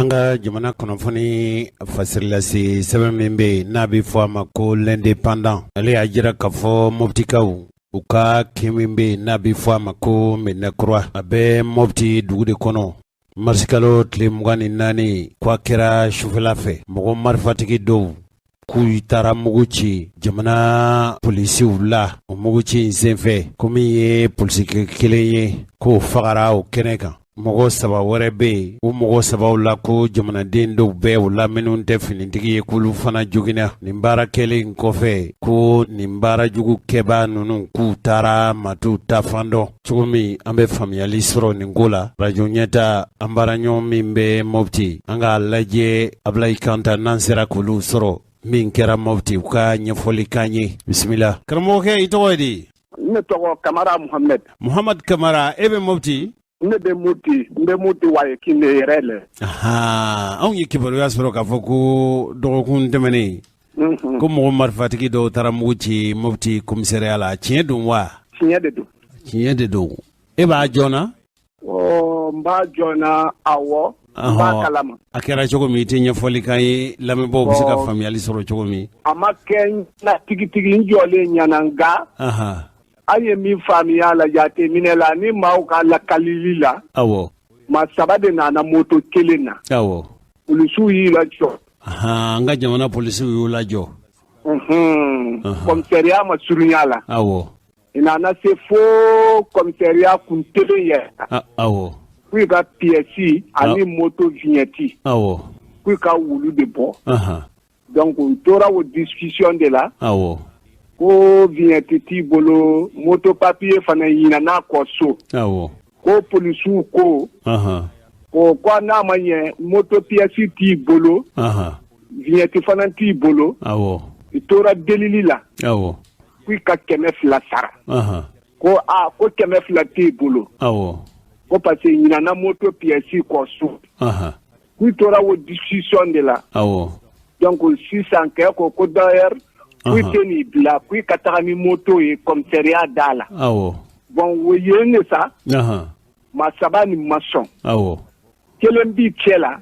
An ka jamana kunnafoni fasirilase sɛbɛn min bɛ yen n'a bɛ fɔ a ma ko L'Indépendant, ale y'a jira k'a fɔ Moptikaw u ka kin min bɛ yen n'a bɛ fɔ a ma ko Medina Kura, a bɛ Mopti dugu de kɔnɔ. Marisikalo tile 24, ko a kɛra sufɛla fɛ, mɔgɔ marifatigi dɔw k'u taara mugu ci jamana polisiw la. O mugu ci in senfɛ, ko min ye polisikɛ kelen ye, k'o fagara o kɛnɛ kan. Mɔgɔ saba wɛrɛ bɛ yen, o mɔgɔ sabaw la, ko jamanaden dɔw bɛ u la minnu tɛ finitigi ye, k'olu fana joginna. Nin baara kɛlen kɔfɛ, ko nin baara jugu kɛbaa ninnu k'u taara maa t'u taafan dɔn. Cogo min an bɛ faamuyali sɔrɔ nin ko la, arajo Ɲɛta, an baaraɲɔgɔn min bɛ Mɔpti, an k'a lajɛ Abulayi Kanta, n'an sera k'olu sɔrɔ, min kɛra Mɔpti, u ka ɲɛfɔli k'an ye. Bisimila, karamɔgɔkɛ, i tɔgɔ ye di? Ne tɔgɔ Kamara Muhamɛd. Muhamad Kamara, e bɛ Mɔpti? Ne bɛ Moti, n bɛ Moti waye kin de yɛrɛ lɛ. Anw ye kibaruya sɔrɔ k'a fɔ ko dɔgɔkun tɛmɛnen, ko mɔgɔ marifatigi dɔw taara mugu ci Mɔpti komisariya la. Tiɲɛ don wa? Tiɲɛ de don. Tiɲɛ de don. E b'a jɔna? N b'a jɔna, awɔ, n b'a kalama. A kɛra cogo min, i tɛ ɲɛfɔli k'an ye, lamɛnbaaw bɛ se ka faamuyali sɔrɔ cogo min? A ma kɛ na tigitigi, n jɔlen ɲɛna, nka an ye min faamuya la jateminɛ la ni maaw ka lakalili la, maa saba de nana moto kelen na. Polisiw y'i lajɔ. An ka jamana polisiw y'u lajɔ. Komisariya ma surunya la. I nana se fo komisariya kun kelen yɛrɛ. K'u ka pièce ani moto vignette. K'u ka wulu de bɔ. Donc u tora o discussion de la. Ko vignette t'i bolo, moto papier fana ɲinana kɔ so. Ko polisiw ko ko n'a ma ɲɛ, moto pièce t'i bolo, vignette fana t'i bolo. I tora delili la. K'i ka 200 sara. Ko aa, ko 200 t'e bolo. Ko parce que ɲinana moto pièce kɔ so. K'u tora o discussion de la. Donc sisan kɛ ko d'ailleurs k'u tɛ nin bila, k'u ka taga ni moto ye commissariat da la. Bon, o yen de sa, maa saba nin ma sɔn. Kelen b'i cɛ la.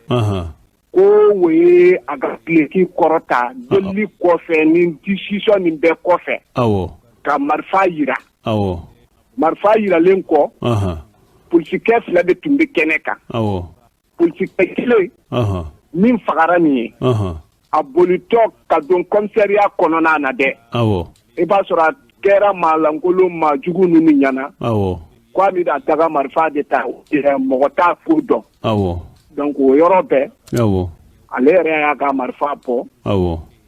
Ko o ye a ka duloki kɔrɔta delili kɔfɛ ni discussion nin bɛɛ kɔfɛ. Ka marifa yira. Marifa yiralen kɔ, polisikɛ fila de tun bɛ kɛnɛ kan. Polisikɛ kelen min fagara nin ye, a bolitɔ ka don commissariat kɔnɔna na dɛ. I b'a sɔrɔ a kɛra maalankolon maa jugu ninnu ɲɛna. Ko a bɛna taga marifa de ta, mɔgɔ t'a ko dɔn. Donc o yɔrɔ bɛɛ, ale yɛrɛ y'a ka marifa bɔ.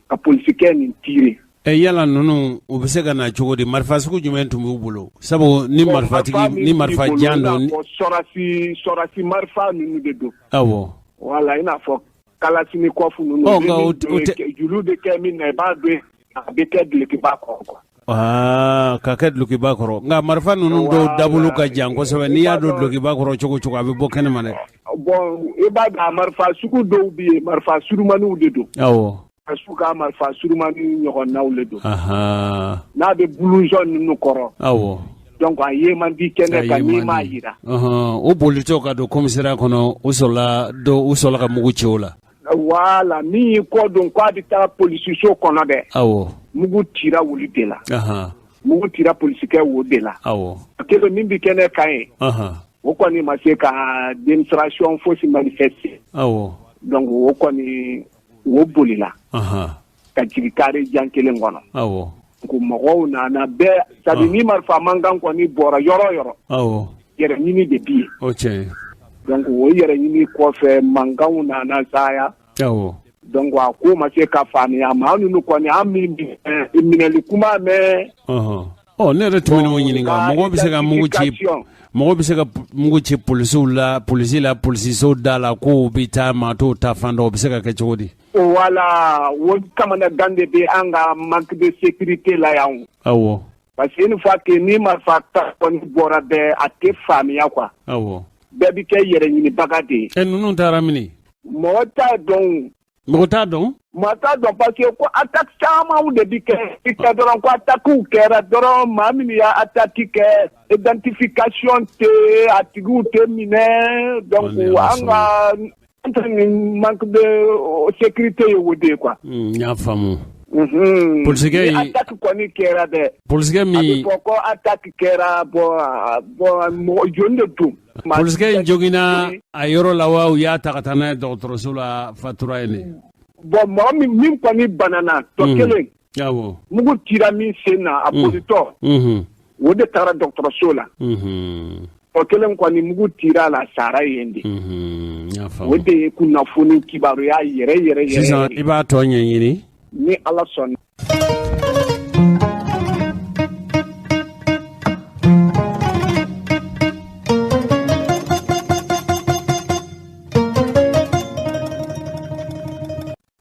Ka polisikɛ nin tirer. Ɛ, yala ninnu u bɛ se ka na cogo di? Marifa sugu jumɛn tun b'u bolo? Sabu ni marifatigi ni marifa jan don. Sɔrɔsi marifa ninnu de don. Voilà, i n'a fɔ kalachnikov ninnu. Ɔ, nka o tɛ julu bɛ kɛ min na, i b'a don, a bɛ kɛ dulokiba kɔrɔ quoi. Aa, ka kɛ dulokiba kɔrɔ. Nka marifa ninnu dɔw dabolo ka jan kosɛbɛ. N'i y'a don dulokiba kɔrɔ cogo cogo, a bɛ bɔ kɛnɛma dɛ. Bon, i b'a dɔn, a marifa sugu dɔw bɛ yen, marifa surumaniw de don. Su ka marifa surumani ɲɔgɔnnaw de don. N'a bɛ blouson ninnu kɔrɔ. Donc a ye man di kɛnɛ kan n'i m'a jira. O bolitɔ ka don commissariat kɔnɔ, u sɔrɔla dɔw, u sɔrɔla ka mugu ci o la. Voilà, min y'i kɔ don k'a bɛ taa polisiso kɔnɔ dɛ. Mugu cira wuli de la. Mugu cira polisikɛ wo de la. Kelen min bɛ kɛnɛ kan ye. O kɔni ma se ka démonstration fosi manifester. Donc o kɔni o bolila. Ka jigin carré jan kelen kɔnɔ. Ko mɔgɔw nana bɛɛ sabu ni marifa mankan kɔni bɔra yɔrɔ o yɔrɔ. Yɛrɛ ɲini de bɛ yen. O tiɲɛ. Donc o yɛrɛ ɲini kɔfɛ, mankanw nana caya. Donc a ko ma se ka faamuya, maa ninnu kɔni, an min minɛli kuma mɛn. Ɔ, ne yɛrɛ tun bɛ n'o ɲininka, mɔgɔ bɛ se ka mugu ci, mɔgɔ bɛ se ka mugu ci polisiw la, polisi la, polisiso da la, k'o bɛ taa maa t'o ta fan dɔn, o bɛ se ka kɛ cogo di? Voilà, o kamanagan de bɛ an ka manque de sécurité la yan. Parce que une fois que ni marifa ta kɔni bɔra bɛɛ, a tɛ faamuya quoi. Bɛɛ bɛ kɛ yɛrɛ ɲinibaga de ye. Ɛ, ninnu taara mini? Mɔgɔ t'a dɔn. Mɔgɔ t'a dɔn? Mɔgɔ t'a dɔn, parce que ko attaque caman de bi kɛ. I kɛ dɔrɔn ko attaque kɛra dɔrɔn, maa minnu y'a attaque kɛ, identification tɛ, a tigiw tɛ minɛ. Donc an ka Entre ni manque de sécurité ye o de ye quoi. N y'a faamu. Polisikɛ in attaque kɔni kɛra dɛ. Polisikɛ min. A bɛ fɔ ko attaque kɛra bon bon mɔgɔ jɔn de don. Polisikɛ in joginna a yɔrɔ la wa u y'a ta ka taa n'a ye dɔgɔtɔrɔso la fatura yen de. Bon mɔgɔ min min kɔni banana tɔ kelen. Awɔ. Mugu cira min sen na a bolitɔ. O de taara dɔgɔtɔrɔso la. Tɔ kelen kɔni mugu cira a la a sara yen de. O de ye kunnafoni kibaruya yɛrɛ yɛrɛ yɛrɛ. Sisan i b'a tɔ ɲɛɲini. Ni Ala sɔnna.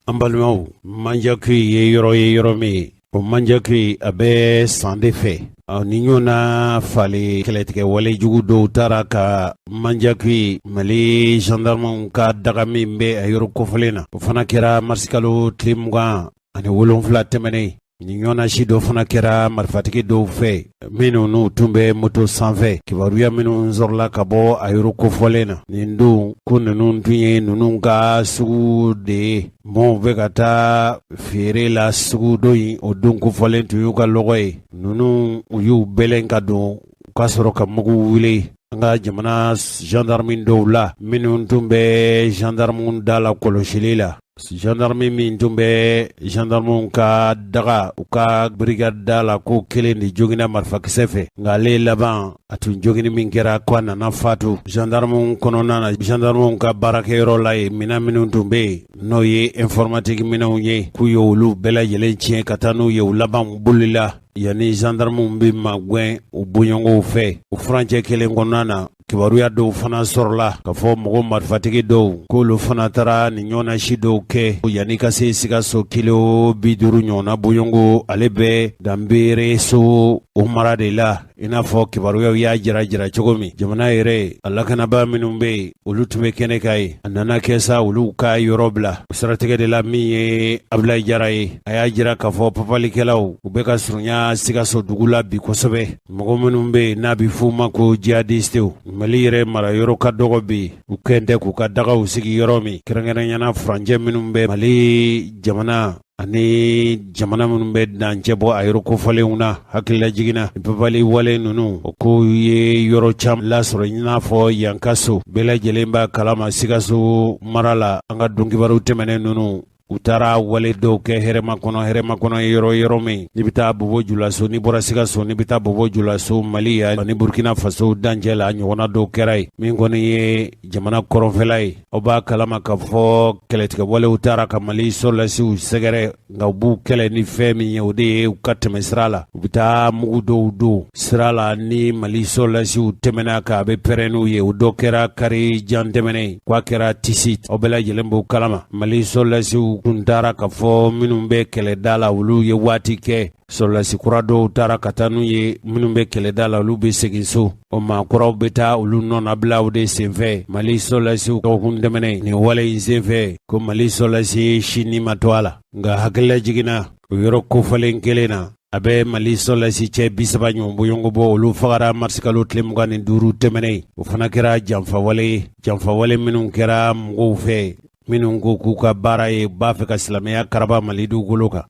An balimaw Manjakui ye yɔrɔ ye yɔrɔ min o Manjakui a bɛ san de fɛ nin ɲɔgɔnna fali kɛlɛtigɛ wale jugu dɔw taara ka Manjakui Mali gendarmew ka daga min bɛ a yɔrɔ kofɔlen na o fana kɛra marisikalo tile 27 tɛmɛnen Nin ɲɔgɔnna si dɔ fana kɛra marifatigi dɔw fɛ minnu n'u tun bɛ moto sanfɛ kibaruya minnu sɔrɔla ka bɔ a yɔrɔ kofɔlen na nin don ko ninnu tun ye ninnu ka sugu de ye mɔgɔw bɛ ka taa feere la sugu don in o don kofɔlen tun y'u ka lɔgɔ ye ninnu u y'u bɛlɛn ka don u ka sɔrɔ ka mugu wuli an ka jamana gendarme dɔw la minnu tun bɛ gendarme da la kɔlɔsili la Gendarme min tun bɛ gendarmew ka daga u ka brigade da la ko kelen de joginna marifakisɛ fɛ nka ale laban a tun jogini min kɛra ko a nana fatu gendarmew kɔnɔna na gendarmew ka baarakɛyɔrɔ la yen minɛn minnu tun bɛ yen n'o ye informatique minɛnw ye k'u ye olu bɛɛ lajɛlen tiɲɛ ka taa n'u ye u laban bolila yanni gendarmew bɛ magɛn u bɔɲɔgɔnw fɛ o furancɛ kelen kɔnɔna na Kibaruya dɔw fana sɔrɔla k'a fɔ mɔgɔ marifatigi dɔw k'olu fana taara nin ɲɔgɔnna si dɔw kɛ yanni ka se Sikaso kilo 50 ɲɔgɔnna bɔɲɔgɔnko ale bɛ Danbere so o mara de la i n'a fɔ kibaruyaw y'a jira jira cogo min jamana yɛrɛ a lakanabaa minnu bɛ yen olu tun bɛ kɛnɛ kan yen a nana kɛ sa olu ka yɔrɔ bila o siratigɛ de la min ye Abulayi Jara ye a y'a jira k'a fɔ papalikɛlaw u bɛ ka surunya Sikaso dugu la bi kosɛbɛ Mɔgɔ minnu bɛ yen n'a bɛ f'u ma ko jihadistew Mali yɛrɛ mara yɔrɔ ka dɔgɔ bi u kɛn tɛ k'u ka dagaw sigi yɔrɔ min kɛrɛnkɛrɛnya na furancɛ minnu bɛ Mali jamana ani jamana minnu bɛ dancɛ bɔ a yɔrɔ kofɔlenw na hakililajigin na papali wale ninnu o ko ye yɔrɔ caman lasɔrɔ i n'a fɔ Yankaso bɛɛ lajɛlen b'a kalama Sikaso mara la an ka donkibaru tɛmɛnen ninnu u taara wale dɔw kɛ hɛrɛmakɔnɔ hɛrɛmakɔnɔ ye yɔrɔ yɔrɔ min n'i bɛ taa Bobo Julaso n'i bɔra Sikaso n'i bɛ taa Bobo Julaso Mali ani Burkina Faso dancɛ la ɲɔgɔnna dɔw kɛra yen min kɔni ye jamana kɔrɔnfɛla ye aw b'a kalama k'a fɔ kɛlɛtigɛ walew taara ka Mali sɔrɔdasiw sɛgɛrɛ nka u b'u kɛlɛ ni fɛn min ye o de ye u ka tɛmɛ sira la u bɛ taa mugu dɔw don sira la ni Mali sɔrɔdasiw tɛmɛna k'a bɛ pɛrɛn n'u ye o dɔ kɛra kari jan tɛmɛnen k'a kɛra Tisi aw bɛɛ lajɛlen b'o kalama Mali sɔrɔdasiw tun taara k'a fɔ minnu bɛ kɛlɛda la olu ye waati kɛ sɔrɔdasi kura dɔw taara ka taa n'u ye minnu bɛ kɛlɛda la olu bɛ segin so o maa kuraw bɛ taa olu nɔnabila de senfɛ Mali sɔrɔdasiw dɔgɔkun tɛmɛnen nin wale in senfɛ ko Mali sɔrɔdasi si ni ma to a la nka hakililajigin na o yɔrɔ kofɔlen kelen na a bɛ Mali sɔrɔdasi cɛ 30 ɲɔgɔn bɔɲɔgɔnko bɔ olu fagara marisikalo tile 25 tɛmɛnen o fana kɛra janfawale ye janfawale minnu kɛra mɔgɔw fɛ minnu ko k'u ka baara ye b'a fɛ ka silamɛya karaba Mali dugukolo kan.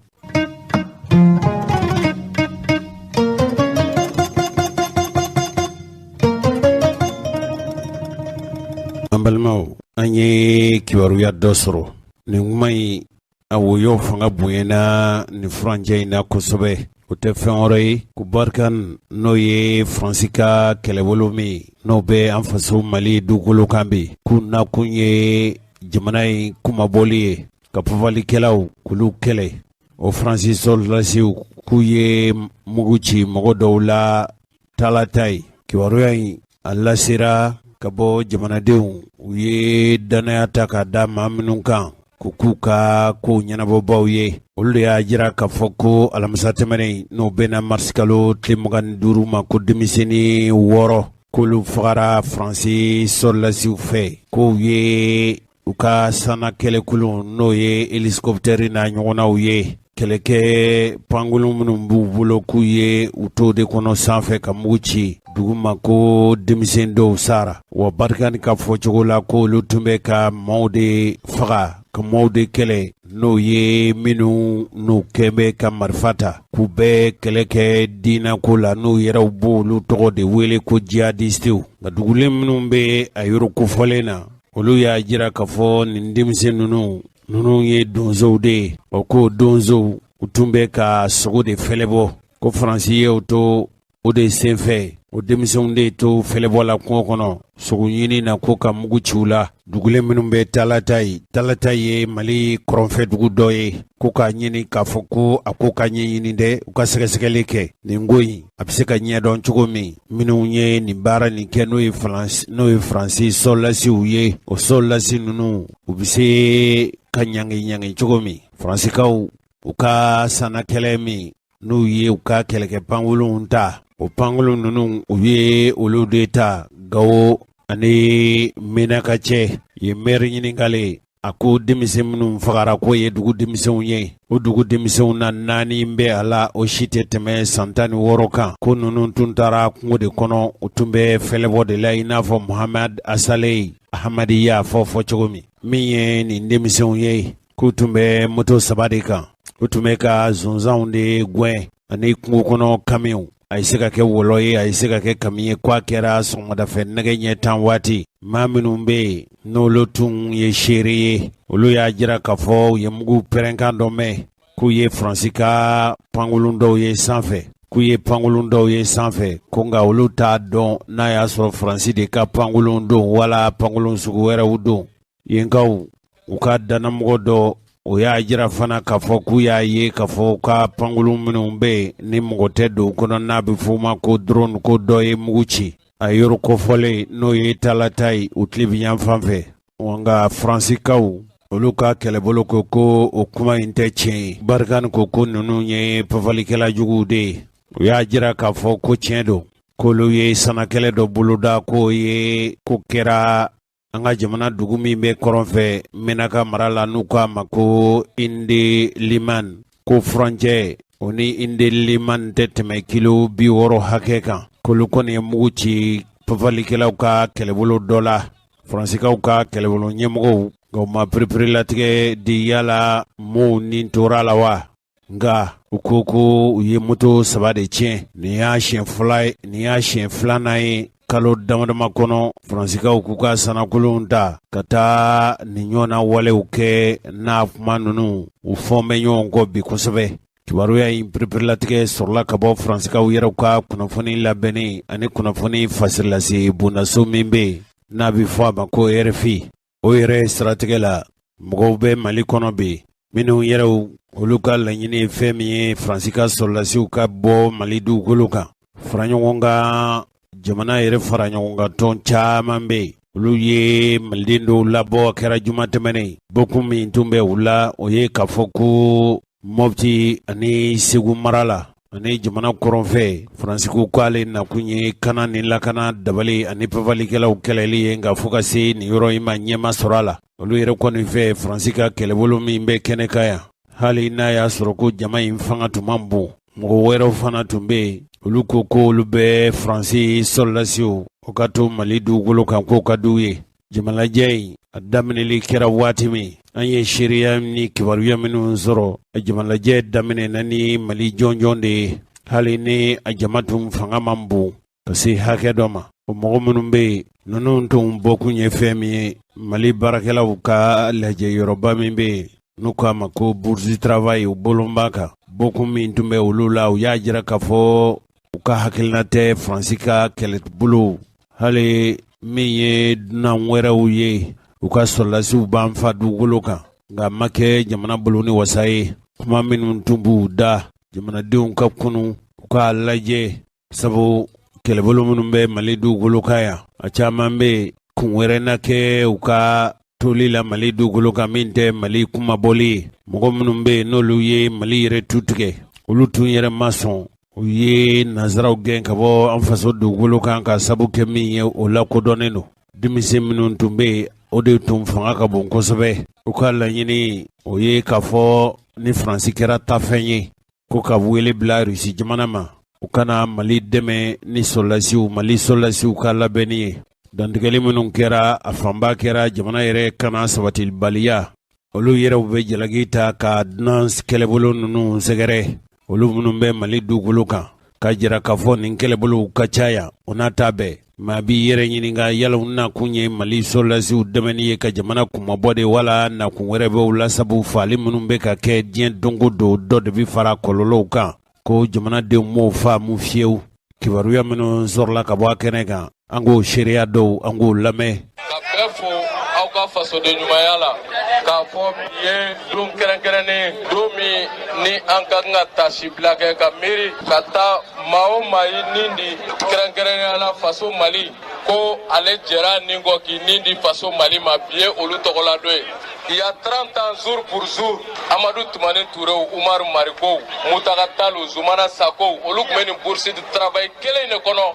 An balimaw an ye kibaruya dɔ sɔrɔ nin kuma in a woyo fanga bonyana nin furancɛ in na kosɛbɛ o tɛ fɛn wɛrɛ ye ko Barkhane n'o ye Faransi ka kɛlɛbolo min n'o bɛ an faso Mali dugukolo kan bi k'u nakun ye jamana in kunmabɔli ye ka papalikɛlaw k'olu kɛlɛ o Faransi sɔrɔdasiw k'u ye mugu ci mɔgɔ dɔw la talata ye kibaruya in a lasera ka bɔ jamanadenw u ye dannaya ta ka da maa minnu kan ko k'u ka kow ɲɛnabɔbaw ye olu de y'a jira k'a fɔ ko alamisa tɛmɛnen n'o bɛnna marisikalo tile 25 ma ko denmisɛnnin 6 k'olu fagara Faransi sɔrɔdasiw fɛ k'u ye u ka sanna kɛlɛkulu n'o ye hélicoptère n'a ɲɔgɔnnaw ye. kɛlɛkɛ pankurun minnu b'u bolo k'u ye u t'o de kɔnɔ sanfɛ ka mugu ci dugu ma ko denmisɛn dɔw sara. Wa Barkhane ka fɔcogo la ko olu tun bɛ ka maaw de faga, ka maaw de kɛlɛ, n'o ye minnu n'u kɛn bɛ ka marifa ta k'u bɛ kɛlɛ kɛ diinɛko la, n'u yɛrɛw b'olu tɔgɔ de wele ko jihadistew. Nka dugulen minnu bɛ a yɔrɔ kofɔlen na, olu y'a jira k'a fɔ nin denmisɛn ninnu ye donsow de ye. O ko donsow, u tun bɛ ka sogo de fɛlɛbɔ, ko Faransi ye o to o de senfɛ, o denmisɛnw de to fɛlɛbɔ la kungo kɔnɔ sogo ɲini na, ko ka mugu ci u la. Dugulen minnu bɛ Talatayi, Talatayi ye Mali kɔrɔnfɛ dugu dɔ ye, ko k'a ɲini k'a fɔ ko a ko ka ɲɛɲini dɛ, u ka sɛgɛsɛgɛli kɛ nin ko in a bɛ se ka ɲɛdɔn cogo min. Minnu ye nin baara nin kɛ, n'o ye Faransi sɔrɔdasiw ye, o sɔrɔdasi ninnu, u bɛ se ka ɲangi ɲangi cogo min. Faransikaw u ka sannakɛlɛ min n'u ye u ka kɛlɛkɛ pankurunw ta, o pankurun ninnu, u ye olu de ta Gawo ani Menaka cɛ. Yen mɛri ɲininkalen, a ko denmisɛn minnu fagara k'o ye dugu denmisɛnw ye. O dugu denmisɛnw na, 4 bɛ a la, o si tɛ tɛmɛ san 16 kan. Ko ninnu tun taara kungo de kɔnɔ, u tun bɛ fɛlɛbɔ de la, i n'a fɔ Muhamad Asale Ahamadi y'a fɔ fɔ cogo min. Min ye nin denmisɛnw ye, k'u tun bɛ moto 3 de kan, u tun bɛ ka zonzanw de gɛn ani kungo kɔnɔ kamiw. A ye se ka kɛ wɔlɔ ye, a ye se ka kɛ kami ye. K'a kɛra sɔgɔmadafɛ nɛgɛ ɲɛ 10 waati. Maa minnu bɛ yen n'olu tun ye seere ye, olu y'a jira k'a fɔ u ye mugu pɛrɛnkan dɔ mɛn, k'u ye Faransi ka pankurun dɔw ye sanfɛ, k'u ye pankurun dɔw ye sanfɛ, ko nka olu t'a dɔn n'a y'a sɔrɔ Faransi de ka pankurun don wala pankurun sugu wɛrɛw don. Yenkaw u ka dannamɔgɔ dɔ, o y'a jira fana k'a fɔ k'u y'a ye k'a fɔ u ka pankurun minnu bɛ yen ni mɔgɔ tɛ don kɔnɔ, n'a bɛ f'o ma ko drone, ko dɔ ye mugu ci a yɔrɔ kofɔlen, n'o ye Talatayi u tilebinyanfan fɛ. Nka Faransikaw olu ka kɛlɛbolo ko ko o kuma in tɛ tiɲɛ ye. Barkhane ko ko ninnu ye pafalikɛla juguw de ye. U y'a jira k'a fɔ ko tiɲɛ don, k'olu ye sannakɛlɛ dɔ boloda, k'o ye ko kɛra an ka jamana dugu min bɛ kɔrɔn fɛ Menaka mara la, n'u k'a ma ko Indeliman, ko furancɛ o ni Indeliman tɛ tɛmɛ kilo 60 hakɛ kan. K'olu kɔni ye mugu ci pafalikɛlaw ka kɛlɛbolo dɔ la. Faransikaw ka kɛlɛbolo ɲɛmɔgɔw nka u ma pereperelatigɛ di yala mɔɔw ni tora la wa. Nka u ko ko u ye moto 3 de tiɲɛ. Nin y'a siɲɛ fɔlɔ ye, nin y'a siɲɛ filanan ye kalo damadama kɔnɔ, Faransikaw k'u ka sanakolonw ta ka taa nin ɲɔgɔnna walew kɛ. N'a kuma ninnu u fɔn bɛ ɲɔgɔn kɔ bi kosɛbɛ. Kibaruya in pereperelatigɛ sɔrɔla ka bɔ Faransikaw yɛrɛw ka kunnafoni labɛnni ani kunnafoni fasirilase bondaso min bɛ yen n'a bɛ fɔ a ma ko RFI. O yɛrɛ siratigɛ la, mɔgɔw bɛ Mali kɔnɔ bi minnu yɛrɛw olu ka laɲini ye fɛn min ye, Faransi ka sɔrɔdasiw ka bɔ Mali dugukolo kan. Fara ɲɔgɔn kan jamana yɛrɛ fara ɲɔgɔn kan tɔn caman bɛ yen, olu ye maliden dɔw labɔ. A kɛra juma tɛmɛnen. Bɔkun min tun bɛ u la, o ye k'a fɔ ko Mɔpti ani Segu mara la ani jamana kɔrɔnfɛ, Faransi ko k'ale nakun ye kana ni lakana dabali ani pafalikɛlaw kɛlɛli ye, nka fo ka se nin yɔrɔ in ma, ɲɛ ma sɔrɔ a la. Olu yɛrɛ kɔni fɛ, Faransi ka kɛlɛbolo min bɛ kɛnɛ kan yan, hali n'a y'a sɔrɔ ko jama in fanga tun man bon, mɔgɔ wɛrɛw fana tun bɛ yen, olu ko ko olu bɛ Faransi sɔrɔdasiw o ka to Mali dugukolo kan, k'o ka d'u ye. Jamalajɛ in a daminɛli kɛra waati min, an ye seereya ni kibaruya minnu sɔrɔ, a jamalajɛ daminɛna ni Mali jɔnjɔn de ye, hali ni a jama tun fanga man bon ka se hakɛ dɔ ma. O mɔgɔ minnu bɛ yen, ninnu tun bɔkun ye fɛn min ye, Mali baarakɛlaw ka lajɛ yɔrɔba min bɛ yen n'u k'a ma ko Bourse du Travail, u bolonba kan. Bɔkun min tun bɛ olu la, u y'a jira k'a fɔ u ka hakilina tɛ Faransi ka kɛlɛbolo, hali min ye dunan wɛrɛw ye, u ka sɔrɔdasiw b'an fa dugukolo kan, nka a ma kɛ jamana bolo ni wasa ye. Kuma minnu tun b'u da, jamanadenw ka kunu u k'a lajɛ, sabu kɛlɛbolo minnu bɛ Mali dugukolo kan yan, a caman bɛ yen, kun wɛrɛ na kɛ u ka toli la Mali dugukolo kan min tɛ Mali kunmabɔli ye. Mɔgɔ minnu bɛ yen n'olu ye Mali yɛrɛ tu tigɛ, olu tun yɛrɛ ma sɔn u ye nansaraw gɛn ka bɔ an faso dugukolo kan ka sabu kɛ min ye, o lakodɔnnen don. Denmisɛn minnu tun bɛ yen, o de tun fanga ka bon kosɛbɛ. U ka laɲini o ye k'a fɔ Ni Faransi kɛra taafɛn ye, ko ka wele bila Rusi jamana ma, u ka na Mali dɛmɛ ni sɔrɔdasiw, Mali sɔrɔdasiw ka labɛnni ye. Dantigɛli minnu kɛra, a fanba kɛra jamana yɛrɛ kana sabatibaliya. Olu yɛrɛw bɛ jalaki ta ka dunan kɛlɛbolo ninnu sɛgɛrɛ, olu minnu bɛ Mali dugukolo kan, k'a jira k'a fɔ nin kɛlɛbolow ka ca yan. O n'a ta bɛɛ, maa b'i yɛrɛ ɲininka yala u nakun ye Mali sɔrɔdasiw dɛmɛni ye ka jamana kunmabɔ de, wala nakun wɛrɛ b'u la? Sabu faali minnu bɛ ka kɛ diɲɛ don o don, dɔ de bɛ fara kɔlɔlɔw kan, ko jamanadenw m'o faamu fiyewu. Kibaruya minnu sɔrɔla ka bɔ a kɛnɛ kan, an k'o seereya dɔw, an k'o lamɛn. Ka bɛɛ fo aw ka fasoden ɲumanya la, k'a fɔ bi ye don kɛrɛnkɛrɛnnen, don min ni an ka kan ka tasibila kɛ ka miiri ka taa maa o maa ye nin di, kɛrɛnkɛrɛnnenya la faso Mali, ko ale jɛra nin kɔ k'i nin di faso Mali ma. Bi ye olu tɔgɔla don ye. Il y a 30 ans jour pour jour, Amadu Tumani Turew, Umaru Marikow, Mutaga Talu, Zumana Sakow, olu tun bɛ nin bourse de travail kelen de kɔnɔ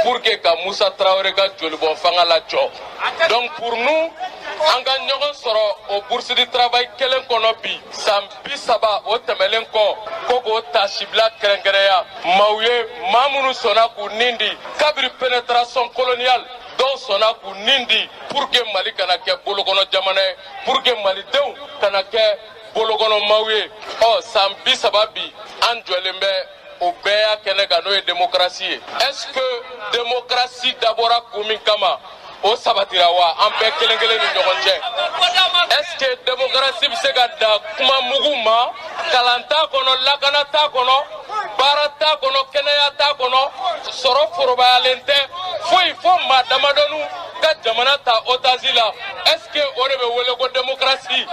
pour que ka Musa Tarawele ka jolibɔn fanga lajɔ. Donc pour nous, an ka ɲɔgɔn sɔrɔ o bourse de travail kelen kɔnɔ bi, san 30 o tɛmɛlen kɔ, ko k'o tasibila kɛrɛnkɛrɛnya maaw ye, maa minnu sɔnna k'u nin di kabiri pénétration coloniale. Dɔw sɔnna k'u nin di pour que Mali kana kɛ bolokɔnɔ jamana ye, pour que malidenw kana kɛ bolokɔnɔ maaw ye. Ɔ san 30 bi, an jɔlen bɛ o bɛɛ y'a kɛnɛ kan, n'o ye démocratie ye. Est ce que démocratie dabɔra kun min kama, o sabatira wa an bɛɛ kelen kelen ni ɲɔgɔn cɛ? Est ce que démocratie bɛ se ka dan kuma mugu ma? Kalan t'a kɔnɔ, lakana t'a kɔnɔ, baara t'a kɔnɔ, kɛnɛya t'a kɔnɔ, sɔrɔ forobayalen tɛ, foyi fo maa damadɔnu ka jamana ta otage la. Est ce que o de bɛ wele ko démocratie?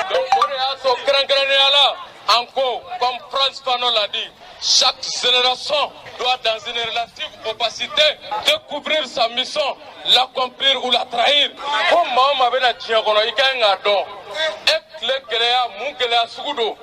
Donc o de y'a to kɛrɛnkɛrɛnnenya la, an ko, comme Frantz Fanon l'a dit, chaque génération doit, dans une relative opacité, découvrir sa mission, l'accomplir ou la trahir. Ko maa o maa bɛna diɲɛ kɔnɔ, i ka ɲi k'a dɔn e tile gɛlɛya mun gɛlɛya sugu don.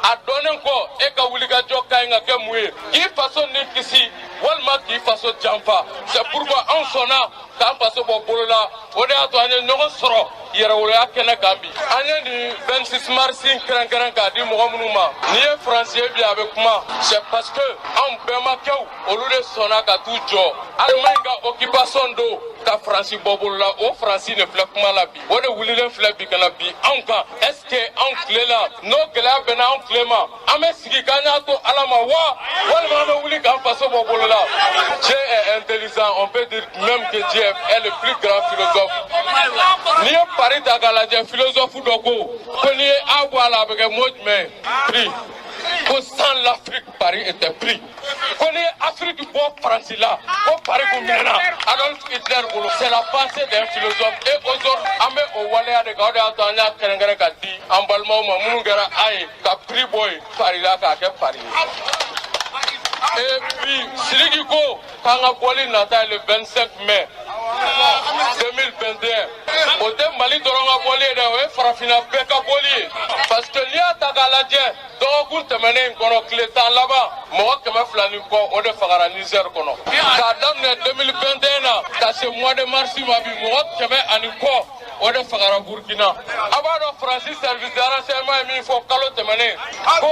A dɔnnen kɔ, e ka wulikajɔ ka ɲi ka kɛ mun ye? K'i faso ni kisi walima k'i faso janfa. C'est pourquoi anw sɔnna k'an faso bɔ bolo la. O de y'a to an ye ɲɔgɔn sɔrɔ yɛrɛwoloya kɛnɛ kan bi. An ye nin 26 mars kɛrɛnkɛrɛn k'a di mɔgɔ minnu ma, n'i ye Faransi ye bi a bɛ kuma, c'est parce que anw bɛnbakɛw, olu de sɔnna ka t'u jɔ Allemagne ka occupation don ka Faransi bɔ bolo la. O Faransi de filɛ kuma la bi, o de wulilen filɛ bi ka na bi anw kan. Est ce que anw tile la, n'o gɛlɛya bɛnna anw tile ma, an bɛ sigi k'an y'a to Ala ma wa, walima an bɛ wuli k'an faso bɔ bolo la? Dieu est intelligent, on peut dire même que Dieu est le plus grand philosophe. N'i ye pari ta k'a lajɛ, philosophe dɔ ko n'i ye A bɔ a la, a bɛ kɛ mot jumɛn ye? Prix. Ko sans l'Afrique, Paris était pris. Ko n'i ye Afrique bɔ Faransi la, ko Paris kun minɛna Adolf Hitler bolo. C'est la pensée d'un philosophe, et aujourd'hui an bɛ o waleya de kan. O de y'a to an y'a kɛrɛnkɛrɛn ka di an balimaw ma minnu kɛra a ye ka prix bɔ yen Paris la k'a kɛ Paris ye. Et puis Sidiki ko k'an ka bɔli nata ye le 25 mai 2021. O tɛ Mali dɔrɔn ka bɔli ye dɛ, o ye farafinna bɛɛ ka bɔli ye, parce que n'i y'a ta k'a lajɛ, dɔgɔkun tɛmɛnen in kɔnɔ, tile 10 laban, mɔgɔ 200 ni kɔ, o de fagara Niger kɔnɔ. K'a daminɛ 2021 na ka se mois de mars ma bi, mɔgɔ 100 ani kɔ, o de fagara Burkina. A b'a dɔn, Faransi service de renseignement ye min fɔ kalo tɛmɛnen, ko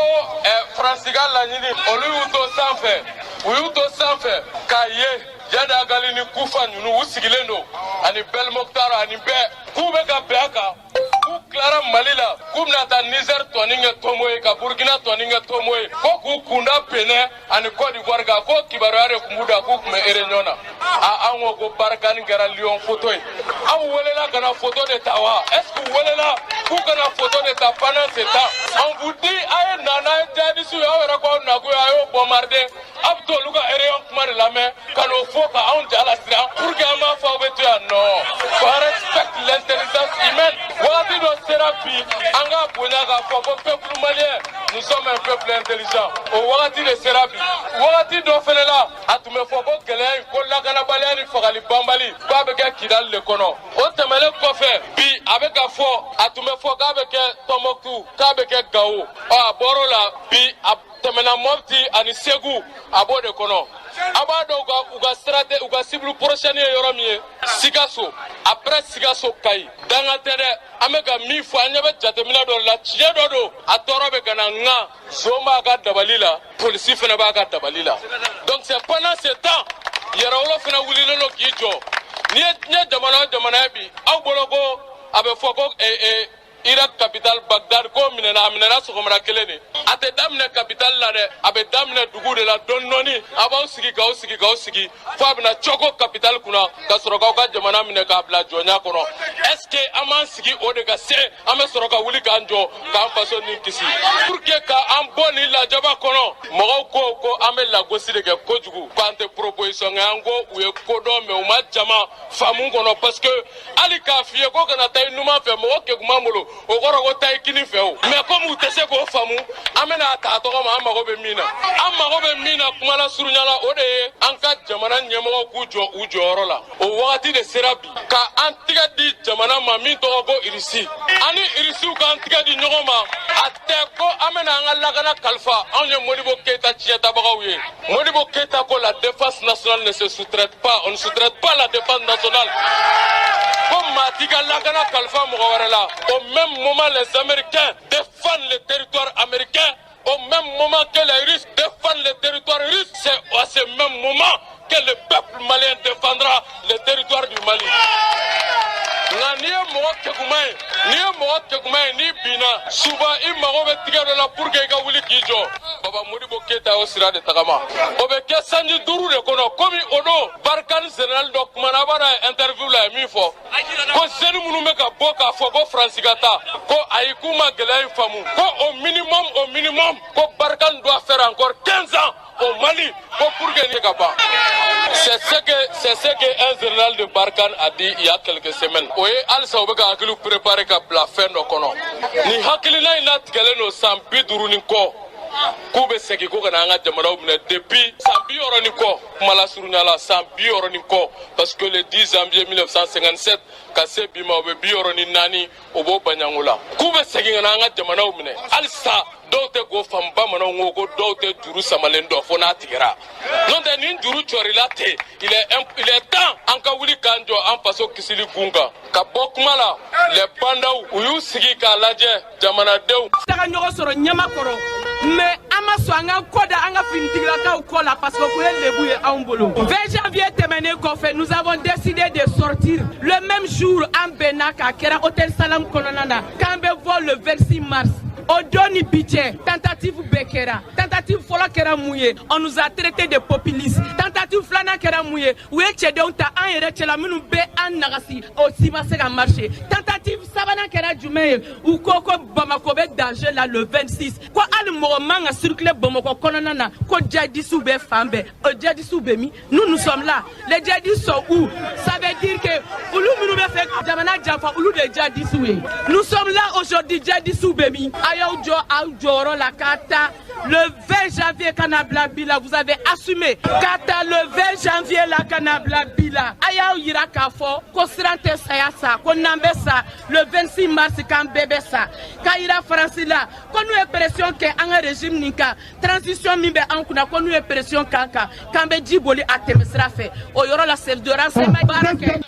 Faransi ka laɲini, olu y'u to sanfɛ, u y'u to sanfɛ k'a ye Iyad Ag Ghali ni Kufa ninnu, u sigilen don ani Belmokhtar ani bɛɛ, k'u bɛ ka bɛn a kan, k'u tilara Mali la, k'u bɛna taa Niger tɔni kɛ tomo ye, ka Burkina tɔni kɛ tomo ye, ko k'u kunda Benin ani Côte d'Ivoire kan, ko kibaruya de tun b'u da k'u tun bɛ réunion na. A an ko ko Barkhane kɛra lion photo ye. Aw welela ka na photo de ta wa? Est ce que u welela k'u ka na photo de ta? Pendant ce temps, on vous dit, a ye na n'a ye djihadistes ye, aw yɛrɛ k'aw nakun ye, a y'o bombarder. A bɛ t'olu ka réunion kuma de lamɛn ka n'o fɔ ka anw ja lasiran pour que an b'a fɔ aw bɛ to yan. Non, on respecte l'intelligence humaine. Wagati dɔ sera bi, an k'a bonya k'a fɔ ko peuple malien, nous sommes un peuple intelligent. O wagati de sera bi. Wagati dɔ fɛnɛ la, a tun bɛ fɔ ko gɛlɛya in, ko lakanabaliya ni fagali banbali, k'a bɛ kɛ Kidali de kɔnɔ. O tɛmɛnen kɔfɛ, bi a bɛ ka fɔ, a tun bɛ fɔ k'a bɛ kɛ Tɔnbɔkutu, k'a bɛ kɛ Gawo. Ɔ a bɔr'o la bi, a tɛmɛna Mɔpti ani Segu, a b'o de kɔnɔ. A b'a dɔn, u ka stratégie, u ka cible prochaine ye yɔrɔ min ye, Sikaso, après Sikaso, Kayi. Danga tɛ dɛ, an bɛ ka min fɔ, an ɲɛ bɛ jateminɛ dɔ la, tiɲɛ dɔ don, a tɔɔrɔ bɛ ka na. Nka zon b'a ka dabali la, polisi fana b'a ka dabali la. Donc c'est pendant ce temps, Yɛrɛwolo fana wulilen don k'i jɔ. N'i ye diɲɛ jamana o jamana ye bi, aw bolo ko a bɛ fɔ ko Irak capitale Bagdad ko minɛna, a minɛna sɔgɔmada kelen de. A tɛ daminɛ capitale la dɛ, a bɛ daminɛ dugu de la dɔɔni dɔɔni. A b'aw sigi k'aw sigi k'aw sigi fo a bɛna cɔko capitale kunna ka sɔrɔ k'aw ka jamana minɛ k'a bila jɔnya kɔnɔ. Est ce que an b'an sigi o de ka se, an bɛ sɔrɔ ka wuli k'an jɔ k'an faso ni kisi pour que k'an bɔ nin lajaba kɔnɔ? Mɔgɔw ko ko an bɛ lagosi de kɛ kojugu, k'an tɛ proposition kɛ. An ko u ye ko dɔn, mais u ma jama faamu kɔnɔ, parce que hali k'a f'i ye ko kana taa i numan fɛ, mɔgɔ keguman bolo, o kɔrɔ ko taa i kini fɛ. O mais comme u tɛ se k'o faamu, an bɛna a ta a tɔgɔ ma. An mago bɛ min na, an mago bɛ min na, kuma la surunya la, o de ye an ka jamana ɲɛmɔgɔw k'u jɔ u jɔyɔrɔ la. O wagati de sera bi ka an tigɛ di jamana ma min tɔgɔ ko Irisi. An ni Irisiw k'an tigɛ di ɲɔgɔn ma. A tɛ ko an bɛna an ka lakana kalifa. Anw ye Modibo Keyita tiɲɛtabagaw ye. Modibo Keyita ko la défense nationale ne se sous-traite pas, on ne sous-traite pas la défense nationale, ko maa t'i ka lakana kalifa mɔgɔ wɛrɛ la. Au même moment, les Américains défendent le territoire américain. Au même moment que les Russes défendent le territoire russe, c'est à ce même moment que le peuple malien défendra le territoire du Mali. Nka n'i ye mɔgɔ kɛkunma ye, n'i ye mɔgɔ kɛkunma ye, n'i binna souvent, i mago bɛ tigɛ dɔ la pour que i ka wuli k'i jɔ. Baba Modibo Keyita y'o sira de tagama. O bɛ kɛ sanji 5 de kɔnɔ. Komi o don, Barkhane général dɔ kumana, a b'a dɔn, a ye interview la, a ye min fɔ ko jeune minnu bɛ ka bɔ k'a fɔ ko Faransi ka taa, ko ayi, k'u ma gɛlɛya in faamu, ko au minimum, au minimum, ko Barkhane doit faire encore 15 ans au Mali, ko pour que nin ka ban. C'est ce que un général de Barkhane a dit il y a quelques semaines. O ye halisa u bɛ ka hakiliw préparer ka bila fɛn dɔ kɔnɔ. Nin hakilina in latigɛlen don san 50 ni kɔ, k'u bɛ segin ko ka na an ka jamanaw minɛ depuis san 60 ni kɔ. Kuma la surunya la, san 60 ni kɔ, parce que le 10 janvier 1957 ka se bi ma, o bɛ 64, o b'o baɲango la, k'u bɛ segin ka na an ka jamanaw minɛ. Halisa dɔw tɛ k'o faamu. Bamananw ko ko dɔw tɛ juru samalen dɔn fo n'a tigɛra. N'o tɛ, nin juru cɔrila ten. Il est temps an ka wuli k'an jɔ an faso kisili kun kan. Ka bɔ kuma la, les Bah N'Daw, u y'u sigi k'a lajɛ, jamanadenw. Taga ɲɔgɔn sɔrɔ ɲɛma kɔrɔ, mais an ma sɔn an ka kɔ da an ka finitigilakaw kɔ la, parce que o ye lebu ye anw bolo. 20 janvier tɛmɛnen kɔfɛ, nous avons décidé de sortir le même jour. An bɛnna k'a kɛra hôtel Salam kɔnɔna na k'an bɛ bɔ le 26 mars. O don ni bi cɛ, tentative bɛɛ kɛra. Tentative fɔlɔ kɛra mun ye? On nous a traité de populistes. Tentative filanan kɛra mun ye? U ye cɛdenw ta an yɛrɛ cɛla minnu bɛ an nagasi, o si ma se ka marcher. Tentative sabanan kɛra jumɛn ye? U ko ko Bamako bɛ danger la le 26, ko hali mɔgɔ man ka circuler Bamakɔ kɔnɔna na, ko djihadistes bɛ fan bɛɛ. O djihadistes bɛ min? Nous, nous sommes là. Les djihadistes sont où? Ça veut dire que olu minnu bɛ fɛ jamana janfa, olu de ye djihadistes ye. Nous sommes là aujourd'hui. Djihadistes bɛ min? A y'aw jɔ aw jɔyɔrɔ la k'a ta le 20 janvier ka na bila bi la. Vous avez assumé k'a ta le 20 janvier la ka na bila bi la. A y'aw yira k'a fɔ ko siran tɛ saya sa, ko n'an bɛ sa le 26 mars, k'an bɛɛ bɛ sa. K'a yira Faransi la ko n'u ye pression kɛ an ka régime nin kan, transition min bɛ an kunna, ko n'u ye pression k'an kan, k'an bɛ ji boli a tɛmɛsira fɛ. O yɔrɔ la, service de renseignement baara kɛ.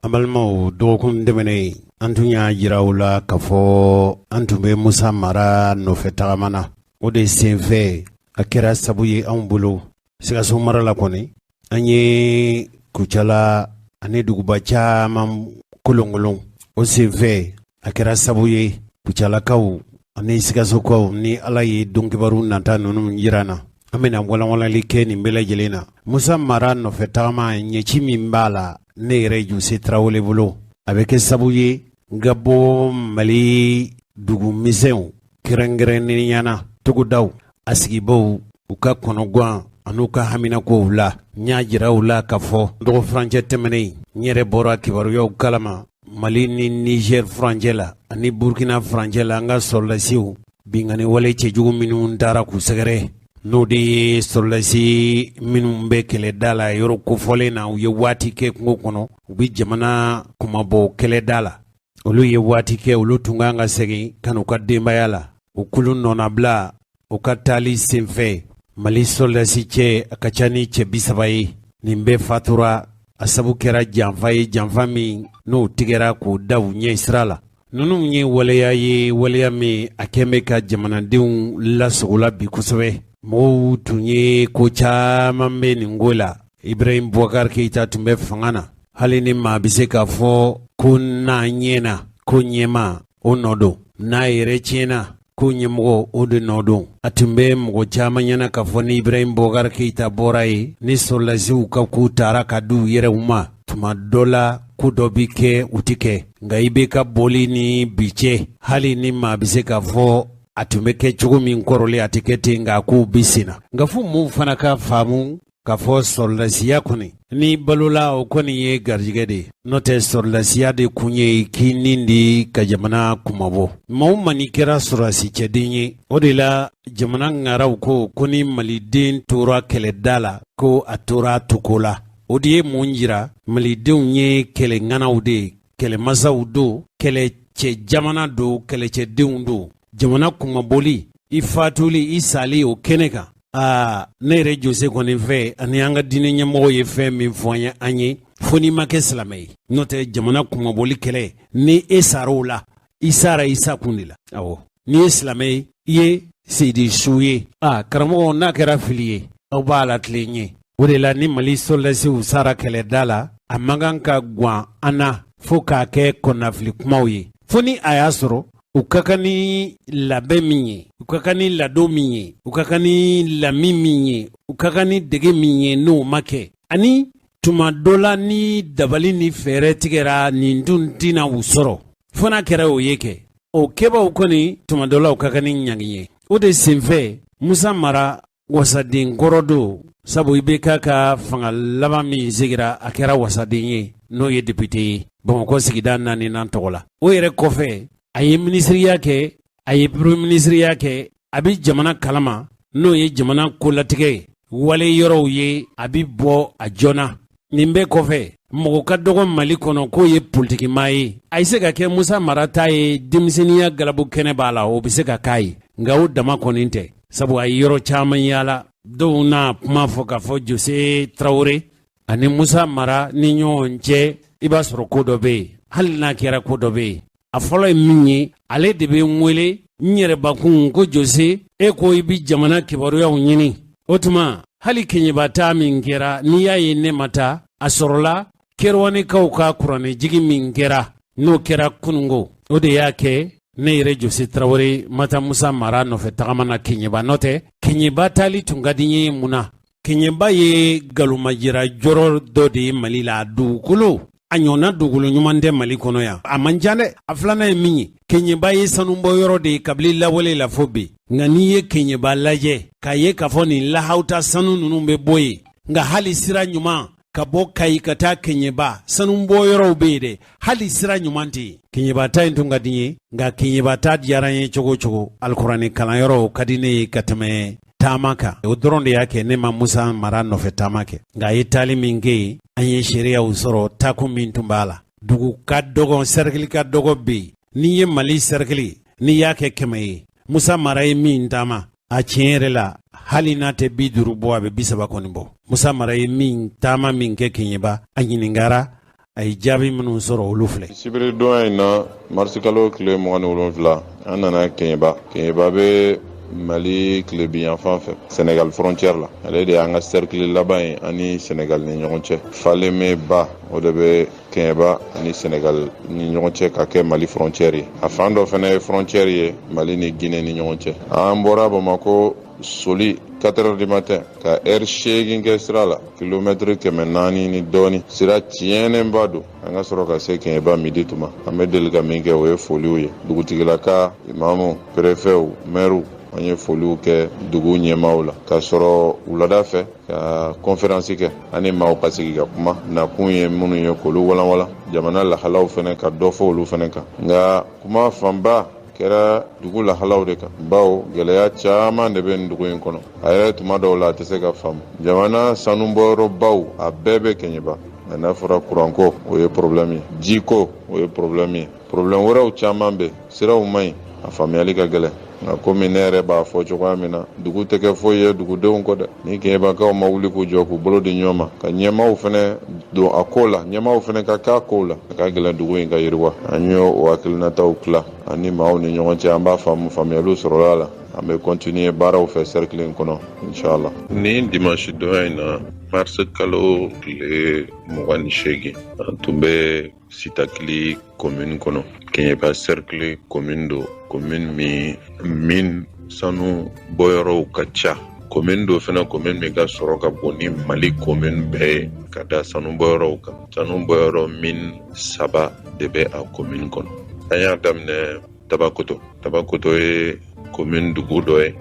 An balimaw, dɔgɔkun tɛmɛnen, an tun y'a jira u la k'a fɔ an tun bɛ Musa Mara nɔfɛ tagama na. O de senfɛ, a kɛra sabu ye anw bolo Sikaso mara la kɔni, an ye Kucala ani duguba caman kolonkolon. O senfɛ, a kɛra sabu ye Kucalakaw ani Sikasokaw ni Ala ye donkibaru nata ninnu jira na, an bɛna walanwalali kɛ nin bɛɛ lajɛlen na. Musa Mara nɔfɛ tagama, ɲɛci min b'a la, ne yɛrɛ Jose Tarawele bolo, a bɛ kɛ sabu ye n ka bɔ Mali dugu misɛnw, kɛrɛnkɛrɛnnenya na togodaw, a sigibaw, u ka kɔnɔgan an'u ka haminakow la. N y'a jira u la k'a fɔ dɔgɔ furancɛ tɛmɛnen, n yɛrɛ bɔra kibaruyaw kalama Mali ni Niger furancɛ la ani Burkina furancɛ la, an ka sɔrɔdasiw binkanni wale cɛjugu minnu taara k'u sɛgɛrɛ. N'o de ye sɔrɔdasi minnu bɛ kɛlɛda la yɔrɔ kofɔlen na, u ye waati kɛ kungo kɔnɔ, u bɛ jamana kunmabɔ kɛlɛda la. Olu ye waati kɛ, olu tun kan ka segin ka n'u ka denbaya la. U kulu nɔnabila u ka taali senfɛ. Mali sɔrɔdasi cɛ a ka ca ni cɛ 30 ye, nin bɛɛ fatura. A sabu kɛra janfa ye, janfa min n'o tigɛra k'o da u ɲɛ sira la. Ninnu ye waleya ye, waleya min a kɛn bɛ ka jamanadenw lasogola bi kosɛbɛ. Mɔgɔw tun ye ko caman bɛ nin ko la. Ibrahim Boubacar Keïta tun bɛ fanga na. Hali ni maa bɛ se k'a fɔ ko n'a ɲɛna, ko ɲɛma o nɔ don, n'a yɛrɛ tiɲɛna, ko ɲɛmɔgɔ o de nɔ don. A tun bɛ mɔgɔ caman ɲɛna k'a fɔ ni Ibrahim Boubacar Keïta bɔra yen, ni sɔrɔdasiw ka ko taara ka di u yɛrɛw ma, tuma dɔ la ko dɔ bɛ kɛ, u tɛ kɛ. Nka i bɛ ka bɔli ni bi cɛ, hali ni maa bɛ se k'a fɔ a tun bɛ kɛ cogo min kɔrɔlen, a tɛ kɛ ten, nka kow bɛ sen na. Nka fo mun fana ka faamu k'a fɔ sɔrɔdasiya kɔni, ni balola, o kɔni ye garijɛgɛ de ye. N'o tɛ, sɔrɔdasiya de kun ye k'i nin di ka jamana kunmabɔ. Maa o maa n'i kɛra sɔrɔdasi cɛden ye, o de la jamana ŋaraw ko ko ni maliden tora kɛlɛda la, ko a tora tuko la. O de ye mun jira? Malidenw ye kɛlɛŋanaw de ye, kɛlɛmasaw don, kɛlɛcɛ jamana don, kɛlɛcɛdenw don. Jamana kunmabɔli, i fatuli, i sali o kɛnɛ kan, aa, ne yɛrɛ Jose kɔni fɛ, ani an ka diinɛ ɲɛmɔgɔ ye fɛn min fɔ an ye, an ye fo n'i ma kɛ silamɛ ye. N'o tɛ, jamana kunmabɔli kɛlɛ, ni e sara o la, i sara i sa kun de la. Awɔ, n'i ye silamɛ ye, i ye seyidi su ye. Aa, karamɔgɔ, n'a kɛra fili ye, aw b'a la tilen ye. O de la ni Mali sɔrɔdasiw sara kɛlɛda la, a man kan ka gwan an na fo k'a kɛ kɔnɔnafili kumaw ye, fo ni a y'a sɔrɔ u ka kan ni labɛn min ye, u ka kan ni ladon min ye, u ka kan ni lamin min ye, u ka kan ni dege min ye, n'o ma kɛ. Ani tuma dɔ la, ni dabali ni fɛɛrɛ tigɛra, nin dun tɛna u sɔrɔ, fo n'a kɛra o ye kɛ. O kɛbaw kɔni, tuma dɔ la, u ka kan ni ɲangi ye. O de senfɛ, Musa Mara wasaden kɔrɔ don, sabu IBK ka fanga laban min sigira, a kɛra wasaden ye, n'o ye député ye Bamakɔ sigida naaninan tɔgɔ la. O yɛrɛ kɔfɛ, a ye minisiriya kɛ, a ye premier minisiriya kɛ. A bɛ jamana kalama, n'o ye jamana kolatigɛ ye, wale yɔrɔw ye, a bɛ bɔ a joona. Nin bɛɛ kɔfɛ, mɔgɔ ka dɔgɔ Mali kɔnɔ k'o ye politikimaa ye. A ye se ka kɛ Musa Mara ta ye, denmisɛnninya galabu kɛnɛ b'a la, o bɛ se ka k'a ye, nka o dama kɔni tɛ, sabu a ye yɔrɔ caman yaala. Dɔw n'a kuma fɔ k'a fɔ Jose Tarawele ani Musa Mara ni ɲɔgɔn cɛ, i b'a sɔrɔ ko dɔ bɛ yen. Hali n'a kɛra ko dɔ bɛ yen, a fɔlɔ ye min ye, ale de bɛ n wele n yɛrɛbakun ko Jose, e ko i bɛ jamana kibaruyaw ɲini. O tuma, hali Keɲeba taa min kɛra, n'i y'a ye ne ma taa, a sɔrɔla Kɛrɛwanekaw ka kuranɛjigi min kɛra, n'o kɛra kunungo, o de y'a kɛ ne yɛrɛ Jose Tarawele ma taa Musa Mara nɔfɛ tagama na Keɲeba. N'o tɛ, Keɲeba taali tun ka di n ye. Mun na? Keɲeba ye galomajira jɔrɔ dɔ de ye Mali la. A dugukolo, a ɲɔgɔnna dugukolo ɲuman tɛ Mali kɔnɔ yan, a man ca dɛ. A filanan ye min ye, Keɲeba ye sanubɔ yɔrɔ de ye kabini lawale la fo bi. Nka n'i ye Keɲeba lajɛ k'a ye k'a fɔ nin lahawuta sanu ninnu bɛ bɔ yen, nka hali sira ɲuman ka bɔ Kayi ka taa Keɲeba, sanubɔ yɔrɔw bɛ yen dɛ, hali sira ɲuman tɛ yen. Keɲeba ta in tun ka di n ye, nka Keɲeba ta diyara n ye cogo o cogo, alikuranɛ kalanyɔrɔw ka di ne ye ka tɛmɛ taama kan. O dɔrɔn de y'a kɛ ne ma Musa Mara nɔfɛ taama kɛ. Nka a ye taali min kɛ yen, an ye seereyaw sɔrɔ taakun min tun b'a la. Dugu ka dɔgɔn, sɛrikili ka dɔgɔ bɛ yen. N'i ye Mali sɛrikili, n'i y'a kɛ 100 ye, Musa Mara ye min taama, a tiɲɛ yɛrɛ la, hali n'a tɛ 50 bɔ, a bɛ 30 kɔni bɔ. Musa Mara ye min taama min kɛ Keɲeba, a ɲininkara, a ye jaabi minnu sɔrɔ, olu filɛ. Sibiridon in na, marisikalo tile 27, an nana Keɲeba. Keɲeba bɛ Mali tilebinyanfan fɛ, Senegal frontière la. Ale de y'an ka cercle laban ye ani Senegal ni ɲɔgɔn cɛ. Falémé ba, o de bɛ Keɲeba ani Senegal ni ɲɔgɔn cɛ ka kɛ Mali frontière ye. A fan dɔ fana ye frontière ye Mali ni Guinée ni ɲɔgɔn cɛ. An bɔra Bamako soli 4 heures du matin ka heure 8 kɛ sira la, kilomɛtiri 400 ni dɔɔni. Sira tiɲɛnenba don. An ka sɔrɔ ka se Keɲeba midi tuma. An bɛ deli ka min kɛ, o ye foliw ye. Dugutigilaka, imamu, préfetw, maires, an ye foliw kɛ dugu ɲɛmaaw la, ka sɔrɔ wulada fɛ ka conférence kɛ, an ni maaw ka sigi ka kuma, nakun ye minnu ye, k'olu walanwalan, jamana lahalaw fɛnɛ ka dɔ fɔ olu fɛnɛ kan. Nka kuma fanba kɛra dugu lahalaw de kan, bawo gɛlɛya caman de bɛ nin dugu in kɔnɔ. A yɛrɛ tuma dɔw la a tɛ se ka faamu. Jamana sanubɔyɔrɔbaw a bɛɛ bɛ Kɛɲɛba, nka n'a fɔra kuranko, o ye problème ye, jiko, o ye problème ye, problème wɛrɛw caman bɛ, siraw man ɲi, a faamuyali ka gɛlɛn. Nka komi ne yɛrɛ b'a fɔ cogoya min na, dugu tɛ kɛ foyi ye dugudenw kɔ dɛ. Ni Kɛɲɛbakaw ma wuli k'u jɔ, k'u bolo di ɲɔgɔn ma, ka ɲɛmaaw fɛnɛ don a ko la, ɲɛmaaw fɛnɛ ka k'a kow la, a ka gɛlɛn dugu in ka yiriwa. An y'o o hakilinataw tila an ni maaw ni ɲɔgɔn cɛ, an b'a faamu, faamuyaliw sɔrɔla a la. An bɛ continuer baaraw fɛ cercle in kɔnɔ, inshallah. Nin dimanche donya in na, mars kalo tile 28, an tun bɛ Sitakili commune kɔnɔ. Kɛɲɛba cercle commune don, commune min min sanu bɔyɔrɔw ka ca. Commune don fana, commune min ka sɔrɔ ka bon ni Mali commune bɛɛ ye ka da sanu bɔyɔrɔw kan. Sanu bɔyɔrɔ mine 3 de bɛ a commune kɔnɔ. An y'a daminɛ Tabakoto. Tabakoto ye commune dugu dɔ ye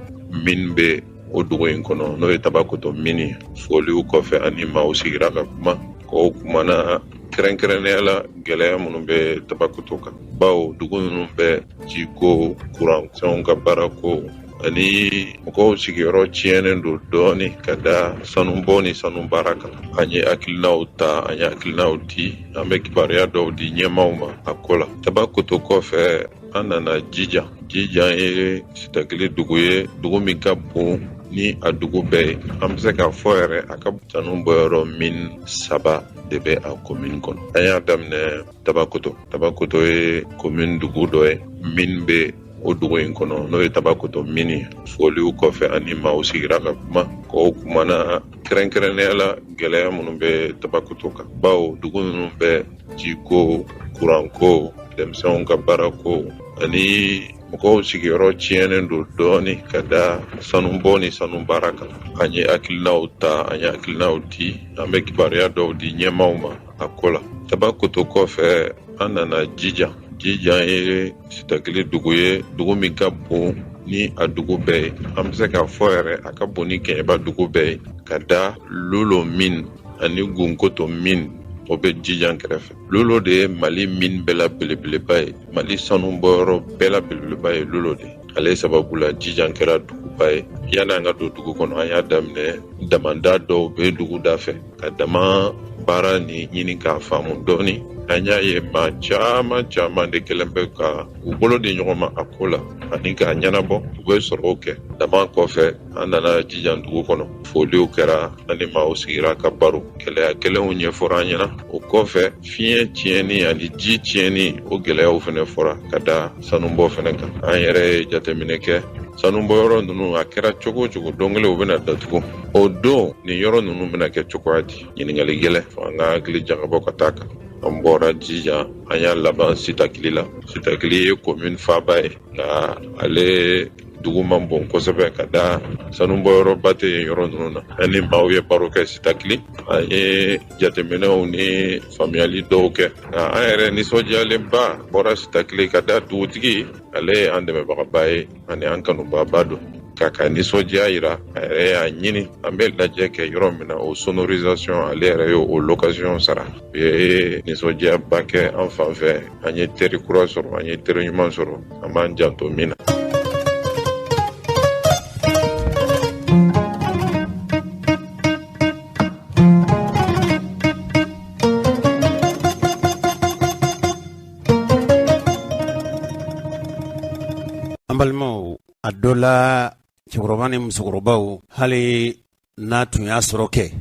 min bɛ o dugu in kɔnɔ, n'o ye Tabakoto mine ye. Foliw kɔfɛ, ani maaw sigira ka kuma. O kumana kɛrɛnkɛrɛnnenya la gɛlɛya minnu bɛ Tabakoto kan, bawo dugu ninnu bɛɛ jiko, kuran fɛnw ka baarako ani mɔgɔw sigiyɔrɔ tiɲɛnen don dɔɔni ka da sanubɔ ni sanu baara kan. An ye hakilinaw ta, an ye hakilinaw di, an bɛ kibaruya dɔw di ɲɛmaaw ma a ko la. Tabakoto kɔfɛ, an nana Jijan. Jijan ye Sitakili dugu ye, dugu min ka bon ni a dugu bɛɛ ye. An bɛ se k'a fɔ yɛrɛ a ka sanu bɔyɔrɔ mine 3 de bɛ a commune kɔnɔ. An y'a daminɛ Tabakoto. Tabakoto ye commune dugu dɔ ye min bɛ o dugu in kɔnɔ, n'o ye Tabakoto mine ye. Foliw kɔfɛ, ani maaw sigira ka kuma. O kumana kɛrɛnkɛrɛnnenya la gɛlɛya minnu bɛ Tabakoto kan, bawo dugu ninnu bɛɛ jiko, kuranko, denmisɛnw ka baarako ani mɔgɔw sigiyɔrɔ tiɲɛnen don dɔɔni ka da sanubɔ ni sanu baara kan. An ye hakilinaw ta, an ye hakilinaw di, an bɛ kibaruya dɔw di ɲɛmaaw ma a ko la. Tabakoto kɔfɛ, an nana Jijan. Jijan ye Sitakili dugu ye, dugu min ka bon ni a dugu bɛɛ ye. An bɛ se k'a fɔ yɛrɛ a ka bon ni Kɛɲɛba dugu bɛɛ ye ka da Lolo mine ani Gunkoto mine, o bɛ Jijan kɛrɛfɛ. Lolo de ye Mali mine bɛɛ la belebeleba ye, Mali sanu bɔyɔrɔ bɛɛ la belebeleba ye Lolo de ye. Ale sababu la Jijan kɛra duguba ye. Yanni an ka don dugu kɔnɔ, an y'a daminɛ damanda dɔw bɛ dugu da fɛ ka dama baara ni ɲini k'a faamu dɔɔni. An y'a ye maa caman caman de kɛlen bɛ ka u bolo di ɲɔgɔn ma a ko la ani k'a ɲɛnabɔ, u bɛ sɔrɔw kɛ. Dama kɔfɛ, an nana Jijan dugu kɔnɔ, foliw kɛra, ani maaw sigira ka baro, gɛlɛya kelenw ɲɛfɔra an ɲɛna. O kɔfɛ, fiɲɛ tiɲɛni ani ji tiɲɛni, o gɛlɛyaw fɛnɛ fɔra ka da sanubɔ fɛnɛ kan. An yɛrɛ ye jateminɛ kɛ, sanubɔyɔrɔ ninnu a kɛra cogo o cogo, don kelen u bɛna datugu. O don nin yɔrɔ ninnu bɛna kɛ cogoya di? Ɲininkali gɛlɛn, fo an ka hakili jagabɔ ka taa kan. An bɔra Jijan, an y'a laban Sitakili la. Sitakili ye commune faaba ye, nka ale dugu man bon kosɛbɛ ka da sanubɔyɔrɔba tɛ yen yɔrɔ ninnu na. An ni maaw ye baro kɛ Sitakili, an ye jateminɛw ni faamuyali dɔw kɛ, nka an yɛrɛ nisɔndiyalenba bɔra Sitakili ka da dugutigi, ale ye an dɛmɛbagaba ye ani an kanubagaba don. K'a ka nisɔndiya yira, a yɛrɛ y'a ɲini an bɛ lajɛ kɛ yɔrɔ min na, o sonorisation, ale yɛrɛ ye o location sara. U ye nisɔndiyaba kɛ an fan fɛ. An ye teri kura sɔrɔ, an ye teri ɲuman sɔrɔ, an b'an janto min na. An balimaw, a dɔ la cɛkɔrɔba ni musokɔrɔbaw, hali n'a tun y'a sɔrɔ kɛ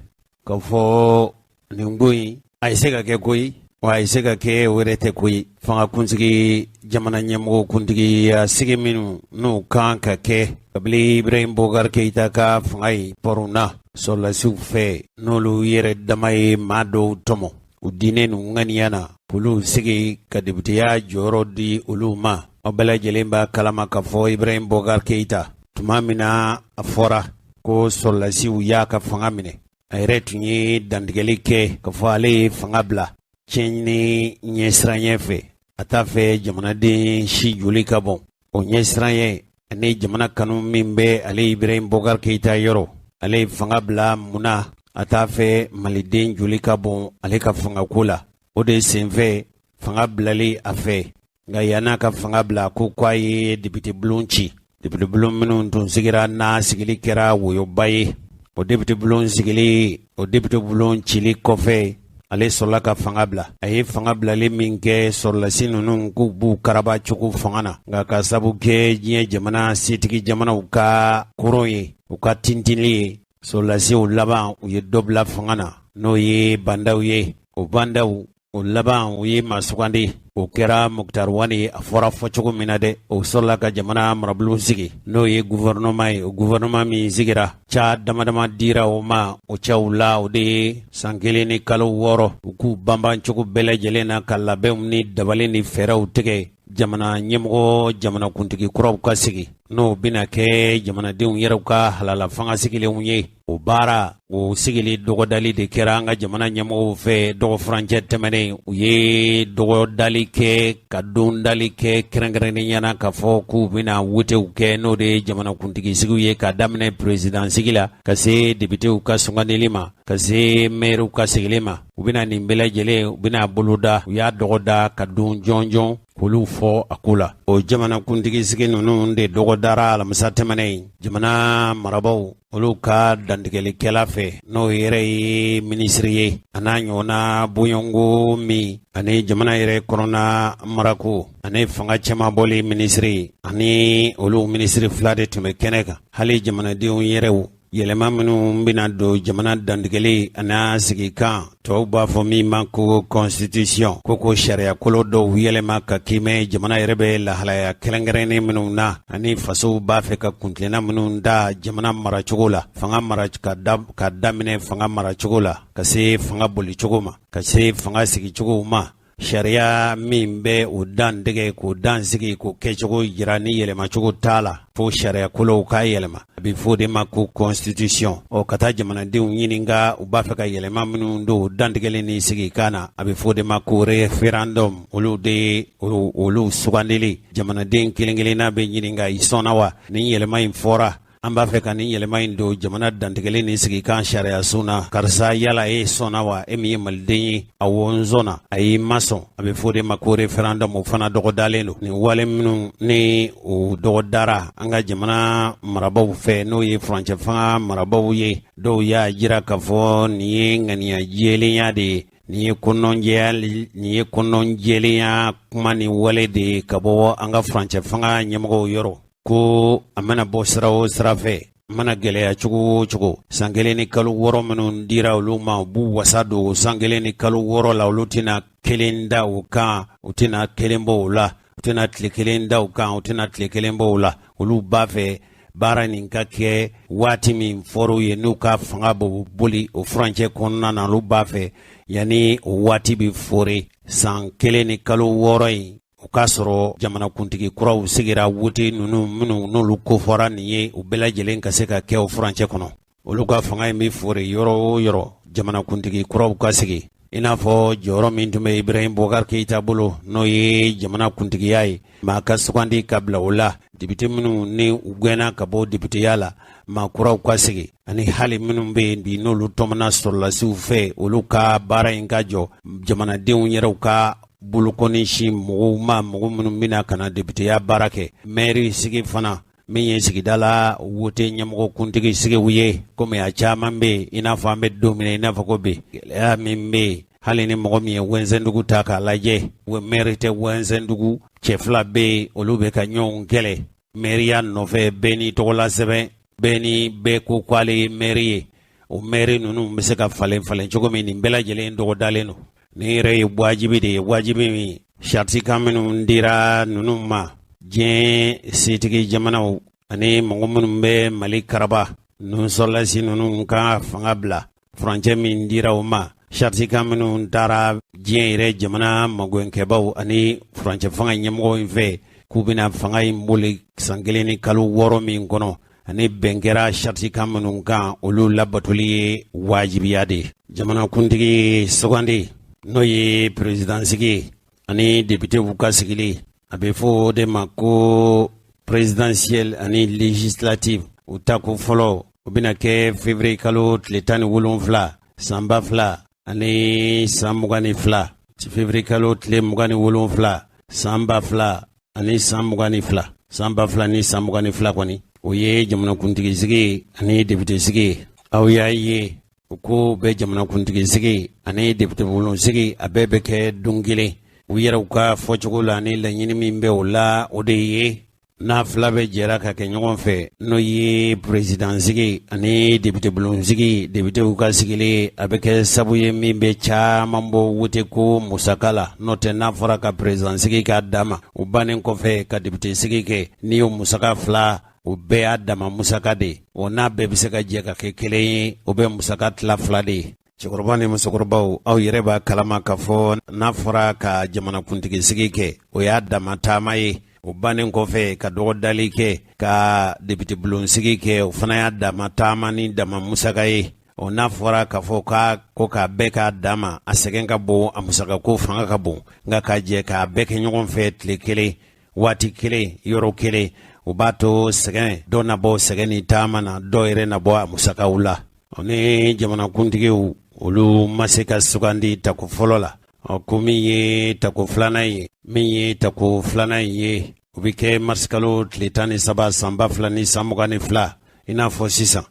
k'a fɔ nin ko in a ye se ka kɛ koyi, wa a ye se ka kɛ o yɛrɛ tɛ koyi. Fanga kuntigi, jamana ɲɛmɔgɔ kuntigiya sigi minnu n'u kan ka kɛ kabili Ibrahim Boubacar Keïta ka fanga ye pɔrɔnna sɔrɔlasiw fɛ, n'olu yɛrɛ dama ye maa dɔw tɔmɔ u diinɛ n'u ŋaniya na k'olu sigi ka depiteya jɔyɔrɔ di olu ma. Aw bɛɛ lajɛlen b'a kalama k'a fɔ Ibrahim Boubacar Keïta, tuma min na a fɔra ko sɔrɔlasiw y'a ka fanga minɛ, a yɛrɛ tun ye dantigɛli kɛ k'a fɔ ale ye fanga bila tiɲɛni ɲɛsiranɲɛ fɛ, a t'a fɛ jamanaden si joli ka bɔn. O ɲɛsiranɲɛ ani jamana kanu min bɛ ale Ibrahim Boubacar Keïta yɔrɔ, ale ye fanga bila mun na? A t'a fɛ maliden joli ka bɔn ale ka fangako la. O de senfɛ fanga bilali a fɛ. Nka yann'a ka fanga bila, ko k'a ye depite bulon ci. Depite bulon minnu tun sigira, n'a sigili kɛra woyoba ye, o depite bulon sigili, o depite bulon cili kɔfɛ, ale sɔrɔla ka fanga bila. A ye fanga bilali min kɛ, sɔrɔlasi ninnu k'u b'u karaba cogo fanga na, nka ka sabu kɛ diɲɛ jamana setigi jamanaw ka koron ye, u ka tintili ye, sɔrɔlasiw laban u ye dɔ bila fanga na, n'o ye Bah N'Daw ye. O Bah N'Daw o laban u ye maa sugandi, o kɛra Moctar Ouane ye. A fɔra fɔcogo min na dɛ, o sɔrɔla ka jamana marabulon sigi, n'o ye gouvernement ye. O gouvernement min sigira, ca dama dama dira o ma. O cɛw la, o de ye san 1 ni kalo 6, u k'u banban cogo bɛɛ lajɛlen na ka labɛnw ni dabali ni fɛɛrɛw tigɛ, jamana ɲɛmɔgɔ, jamanakuntigi kuraw ka sigi, n'o bɛna kɛ jamanadenw yɛrɛw ka halala fanga sigilenw ye. O baara o sigili dɔgɔdali de kɛra an ka jamana ɲɛmɔgɔw fɛ dɔgɔfurancɛ tɛmɛnen. U ye dɔgɔdali kɛ ka dondali kɛ kɛrɛnkɛrɛnnenya na k'a fɔ k'u bɛna wotew kɛ, n'o de ye jamanakuntigi sigiw ye, ka daminɛ perezidan sigi la ka se depitew ka sugandili ma, ka se mɛriw ka sigili ma. U bɛna nin bɛɛ lajɛlen, u bɛna boloda. U y'a dɔgɔda ka don jɔnjɔn k'olu fɔ a ko la. O jamanakuntigi sigi ninnu de dɔgɔdara alamisa tɛmɛnen jamana marabaaw olu ka dantigɛlikɛla fɛ, n'o yɛrɛ ye minisiri ye, a n'a ɲɔgɔnna bonyɔngo min ani jamana yɛrɛ kɔnɔna marako ani fanga cɛmabɔli minisiri, ani olu minisiri fila de tun bɛ kɛnɛ kan. Hali jamanadenw yɛrɛw, yɛlɛma minnu bɛna don jamana dantigɛli an'a sigikan, tɔw b'a fɔ min ma ko constitution, ko sariyakolo dɔw yɛlɛma ka kiimɛ jamana yɛrɛ bɛ lahalaya kɛrɛnkɛrɛnnen minnu na, ani fasow b'a fɛ ka kuntilenna minnu da jamana maracogo la, fanga mara ka daminɛ fanga maracogo la ka se fanga bolicogo ma, ka se fanga sigicogow ma. Sariya min bɛ o dan tigɛ, k'o dan sigi, k'o kɛcogo jira, ni yɛlɛmacogo t'a la fo sariyakolow k'a yɛlɛma, a bɛ fɔ o de ma ko constitution. Ɔ, ka taa jamanadenw ɲininka u b'a fɛ ka yɛlɛma minnu don dantigɛli ni sigikan na, a bɛ fɔ o de ma ko référendum. Olu de ye olu sugandili, jamanaden kelen kelenna bɛ ɲininka: i sɔnna wa nin yɛlɛma in fɔra, an b'a fɛ ka nin yɛlɛma in don jamana dantigɛli ni sigikan sariyasun na, karisa, yala e sɔnna wa, e min ye maliden ye? Awɔ, n sɔnna. Ayi, ma sɔn. A bɛ fɔ o de ma ko référendum. O fana dɔgɔdalen don. Nin wale minnu ni o dɔgɔdara an ka jamana marabaaw fɛ, n'o ye furancɛ fanga marabaaw ye, dɔw y'a jira k'a fɔ nin ye ŋaniya jɛlenya de ye, nin ye kɔnɔnjɛya, nin ye kɔnɔnjɛlenya kuma ni wale de ye ka bɔ an ka furancɛ fanga ɲɛmɔgɔw yɔrɔ, ko a mana bɔ sira o sira fɛ, a mana gɛlɛya cogo o cogo, san 1 ni kalo 6 minnu dira olu ma, u b'u wasa don san 1 ni kalo 6 la. Olu tɛna kelen da o kan, u tɛna kelen bɔ o la, u tɛna tile kelen da o kan, u tɛna tile kelen bɔ o la. Olu b'a fɛ baara nin ka kɛ waati min fɔr'u ye, n'u ka fanga b'o boli o furancɛ kɔnɔna na. Olu b'a fɛ yanni o waati bɛ fore, san 1 ni kalo 6 in, o k'a sɔrɔ jamanakuntigi kuraw sigira, wote ninnu minnu n'olu kofɔra nin ye, u bɛɛ lajɛlen ka se ka kɛ o furancɛ kɔnɔ. Olu ka fanga in bɛ fore yɔrɔ o yɔrɔ, jamanakuntigi kuraw ka sigi, i n'a fɔ jɔyɔrɔ min tun bɛ Ibrahim Boubacar Keïta bolo, n'o ye jamana kuntigiya ye, maa ka sugandi ka bila o la, depite minnu ni u gɛnna ka bɔ depiteya la, maa kuraw ka sigi, ani hali minnu bɛ yen bi n'olu tɔmɔna sɔrɔlasiw fɛ, olu ka baara in ka jɔ, jamanadenw yɛrɛw ka bolokɔni sin mɔgɔw ma, mɔgɔ minnu bɛna ka na depiteya baara kɛ. Mɛri sigi fana, min ye sigida la wote ɲɛmɔgɔ kuntigi sigiw ye, komi a caman bɛ yen, i n'a fɔ an bɛ don min na i n'a fɔ ko bi, gɛlɛya min bɛ yen, hali ni mɔgɔ min ye Wɛnsɛndugu ta k'a lajɛ, mɛri tɛ Wɛnsɛndugu, cɛ fila bɛ yen, olu bɛ ka ɲɔgɔn kɛlɛ mɛriya nɔfɛ, bɛɛ n'i tɔgɔla sɛbɛn, bɛɛ ni bɛɛ ko k'ale ye mɛri ye. O mɛri ninnu bɛ se ka falen falen cogo min, nin bɛɛ lajɛlen dɔgɔdalen don. Nin yɛrɛ ye wajibi de ye, wajibi min saritikan minnu dira ninnu ma diɲɛ setigi jamanaw ani mɔgɔ minnu bɛ Mali karaba, ninnu sɔrɔlasi ninnu ka fanga bila furancɛ min dira u ma, saritikan minnu taara diɲɛ yɛrɛ jamana magɛnkɛbaw ani furancɛ fanga ɲɛmɔgɔw in fɛ, k'u bɛna fanga in boli san 1 ni kalo 6 min kɔnɔ, ani bɛn kɛra saritikan minnu kan, olu labatoli ye wajibiya de ye. Jamanakuntigi sugandi, n'o ye perezidansigi ye, ani depitew ka sigili, a bɛ fɔ o de ma ko présidentielle ani législative, u tako fɔlɔ, o bɛna kɛ février kalo tile 17 san 2022, février kalo tile 27. san 2022. San 2022 kɔni, o ye jamanakuntigi sigi ani depite sigi ye. Aw y'a ye, u ko bɛ jamanakuntigi sigi ani depite bulon sigi, a bɛɛ bɛ kɛ don kelen. U yɛrɛw ka fɔcogo la ni laɲini min bɛ o la, o de ye n'a fila bɛ jɛra ka kɛ ɲɔgɔn fɛ, n'o ye perezidan sigi ani depite bulon sigi, depitew ka sigilen, a bɛ kɛ sabu ye min bɛ caman bɔ wote ko musaka la. N'o tɛ, n'a fɔra ka perezidan sigi k'a dama, o bannen kɔfɛ ka depite sigi kɛ, n'i y'o musaka fila, o bɛɛ y'a dama musaka de ye. O n'a bɛɛ bɛ se ka jɛ ka kɛ kelen ye, o bɛ musaka tila fila de ye. Cɛkɔrɔba ni musokɔrɔbaw, aw yɛrɛ b'a kalama k'a fɔ n'a fɔra ka jamanakuntigi sigi kɛ, o y'a dama taama ye. O bannen kɔfɛ ka dɔgɔdali kɛ ka depite bulon sigi kɛ, o fana y'a dama taama ni dama musaka ye. O n'a fɔra k'a fɔ k'a ko k'a bɛɛ k'a dama, a sɛgɛn ka bon, a musakako fanga ka bon. Nka ka jɛ k'a bɛɛ kɛ ɲɔgɔn fɛ, tile kelen, waati kelen, yɔrɔ kelen, o b'a to sɛgɛn dɔ na bɔ sɛgɛn ni taama na, dɔ yɛrɛ na bɔ a musakaw la. Ni jamanakuntigiw olu ma se ka sugandi tako fɔlɔ la, ɔ ko min ye tako filanan ye, min ye tako filanan ye, o bɛ kɛ marisikalo tile 13 san 2022. I n'a fɔ sisan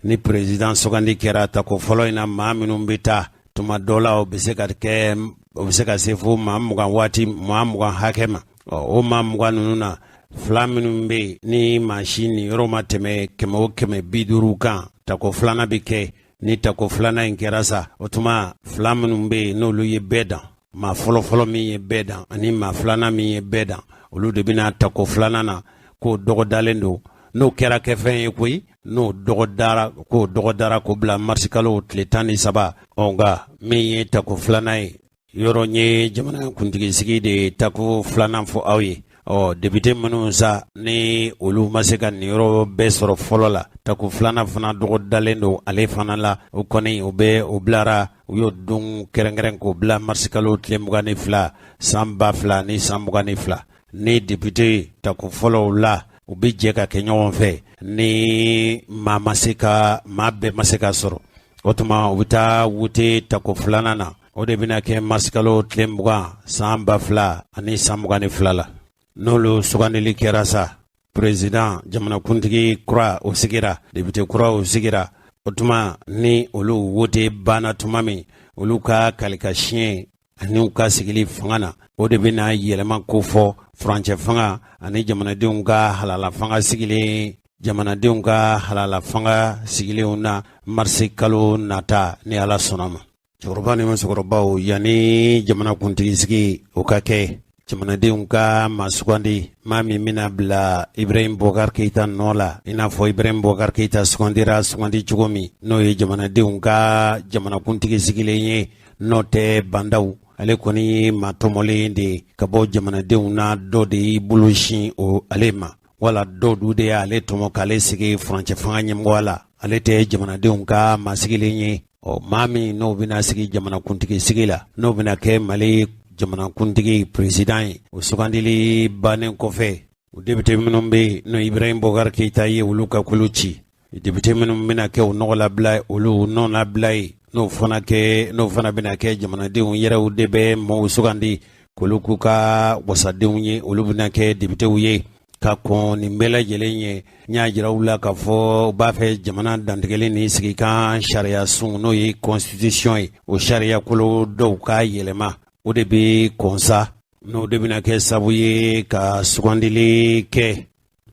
ni perezidan sugandi kɛra tako fɔlɔ in na, maa minnu bɛ taa, tuma dɔ la o bɛ se ka kɛ, o bɛ se ka se fo maa 20 waati, maa 20 hakɛ ma. Ɔ o maa 20 ninnu na, fila minnu bɛ yen ni maa si niyɔrɔ ma tɛmɛ 100 o 150 kan, tako filanan bɛ kɛ. Ni tako filanan in kɛra sa, o tuma fila minnu bɛ yen n'olu ye bɛɛ dan, maa fɔlɔfɔlɔ min ye bɛɛ dan ani maa filanan min ye bɛɛ dan, olu de bɛna tako filanan na k'o dɔgɔdalen don. N'o kɛra kɛfɛn ye koyi, n'o dɔgɔdara, k'o dɔgɔdara k'o bila marisikalo tile 13. Ɔ nka min ye tako filanan ye, yɔrɔ n ye jamanakuntigi sigi de tako filanan fɔ aw ye. Ɔ depite minnu sa ni olu ma se ka niyɔrɔ bɛɛ sɔrɔ fɔlɔ la, tako filanan fana dɔgɔdalen don ale fana la. O kɔni, o bɛ o bilara, u y'o don kɛrɛnkɛrɛn k'o bila marisikalo tile 22 san 2022. Ni depite tako fɔlɔw la, u bɛ jɛ ka kɛ ɲɔgɔn fɛ, ni maa ma se ka, maa bɛɛ ma se ka sɔrɔ, o tuma u bɛ taa wote tako filanan na. O de bɛna kɛ marisikalo tile 20 san 2022 la. N'olu sugandili kɛra sa, perezidan jamanakuntigi kura o sigira, depite kura o sigira, o tuma ni olu wote banna tuma min, olu ka kalikasiɲɛ ani u ka sigili fanga na, o de bɛna yɛlɛma ko fɔ furancɛ fanga ani jamanadenw ka halala fanga sigilen, jamanadenw ka halala fanga sigilenw na marisi kalo nata, ni Ala sɔnna ma. Cɛkɔrɔba ni musokɔrɔbaw, yanni jamanakuntigi sigi o ka kɛ, jamanadenw ka maa sugandi, maa min bɛna bila Ibrahim Boubacar Keïta nɔ la, i n'a fɔ Ibrahim Boubacar Keïta sugandira sugandi cogo min, n'o ye jamanadenw ka jamanakuntigi sigilen ye. N'o tɛ Bah N'Daw, ale kɔni ye maa tɔmɔlen de ye ka bɔ jamanadenw na. Dɔ de y'i bolo sin o ale ma, wala dɔw dun de y'ale tɔmɔ k'ale sigi furancɛ fanga ɲɛmɔgɔya la. Ale tɛ jamanadenw ka maa sigilen ye. Ɔ maa min n'o bɛna sigi jamanakuntigi sigi la, n'o bɛna kɛ Mali jamanakuntigi perezidan ye, o sugandili bannen kɔfɛ, o depite minnu bɛ yen n'o Ibrahim Boubacar Keïta ye olu ka kulu ci, depite minnu bɛna kɛ o nɔgɔlabila, olu nɔnabila ye, n'o fana kɛ, n'o fana bɛna kɛ jamanadenw yɛrɛw de bɛ maaw sugandi k'olu k'u ka wasadenw ye, olu bɛna kɛ depitew ye. Ka kɔn nin bɛɛ lajɛlen ye, n y'a jira u la k'a fɔ u b'a fɛ jamana dantigɛli ni sigikan sariya sun, n'o ye constitution ye, o sariya kolo dɔw ka yɛlɛma. O de bɛ kɔn sa, n'o de bɛna kɛ sabu ye ka sugandili kɛ.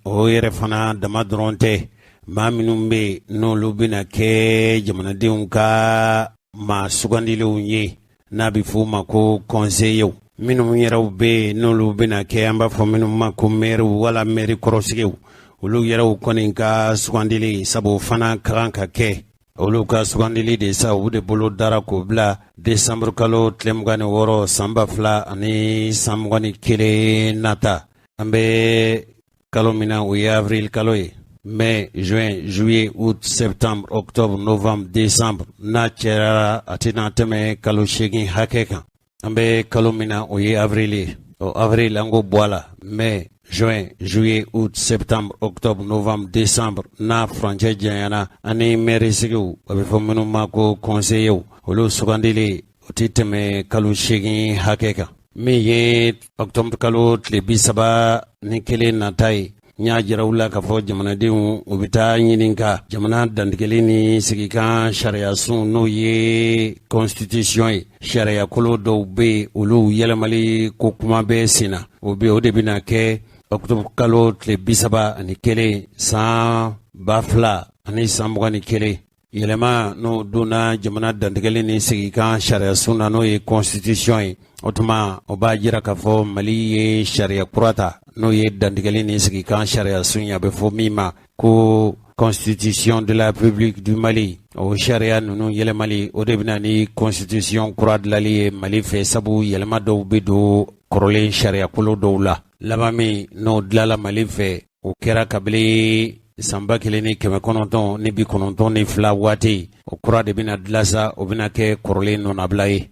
O yɛrɛ fana dama dɔrɔn tɛ, maa minnu bɛ yen n'olu bɛna kɛ jamanadenw ka maa sugandilenw ye, n'a bɛ f'o ma ko conseillers, minnu yɛrɛw bɛ yen n'olu bɛna kɛ, an b'a fɔ minnu ma ko maires wala maire kɔrɔsigiw, olu yɛrɛw kɔni ka sugandili, sabu fana ka kan ka kɛ. Olu ka sugandili de sa, u de bolo dara k'o bila desanburu kalo tile 26 san 2021 nata. An bɛ kalo min na, o ye avril kalo ye: mai, juin, juillet, août, septembre, octobre, novembre, décembre. N'a cayara, a tɛna tɛmɛ kalo 8 hakɛ kan. An bɛ kalo min na, o ye avril ye. O avril, an k'o bɔ a la: mai, juin, juillet, août, septembre, octobre, novembre, décembre. N'a furancɛ janyana, ani maire sigiw, a bɛ fɔ minnu ma ko conseillers, olu sugandili, o tɛ tɛmɛ kalo 8 hakɛ kan. Min ye octobre kalo tile 31 nata ye, n y'a jira u la k'a fɔ jamanadenw u bɛ taa ɲininka jamana dantigɛli ni sigikan sariyasun, n'o ye constitution ye. Sariyakolo dɔw bɛ yen, olu yɛlɛmali ko kuma bɛ sen na. O bɛ o de bɛna kɛ octobre kalo tile 31 san 2021. Yɛlɛma n'o donna jamana dantigɛli ni sigikan sariyasun na, n'o ye constitution ye, o tuma o b'a jira k'a fɔ Mali ye sariya kura ta, n'o ye dantigɛli ni sigikan sariyasun ye, a bɛ fɔ min ma ko Constitution de la République du Mali. O sariya ninnu yɛlɛmali, o de bɛna ni constitution kura dilanli ye Mali fɛ, sabu yɛlɛma dɔw bɛ don kɔrɔlen sariyakolo dɔw la. Laban min n'o dilanla Mali fɛ, o kɛra kabini san 1992 waati. O kura de bɛna dilan sa, o bɛna kɛ kɔrɔlen nɔnabila ye.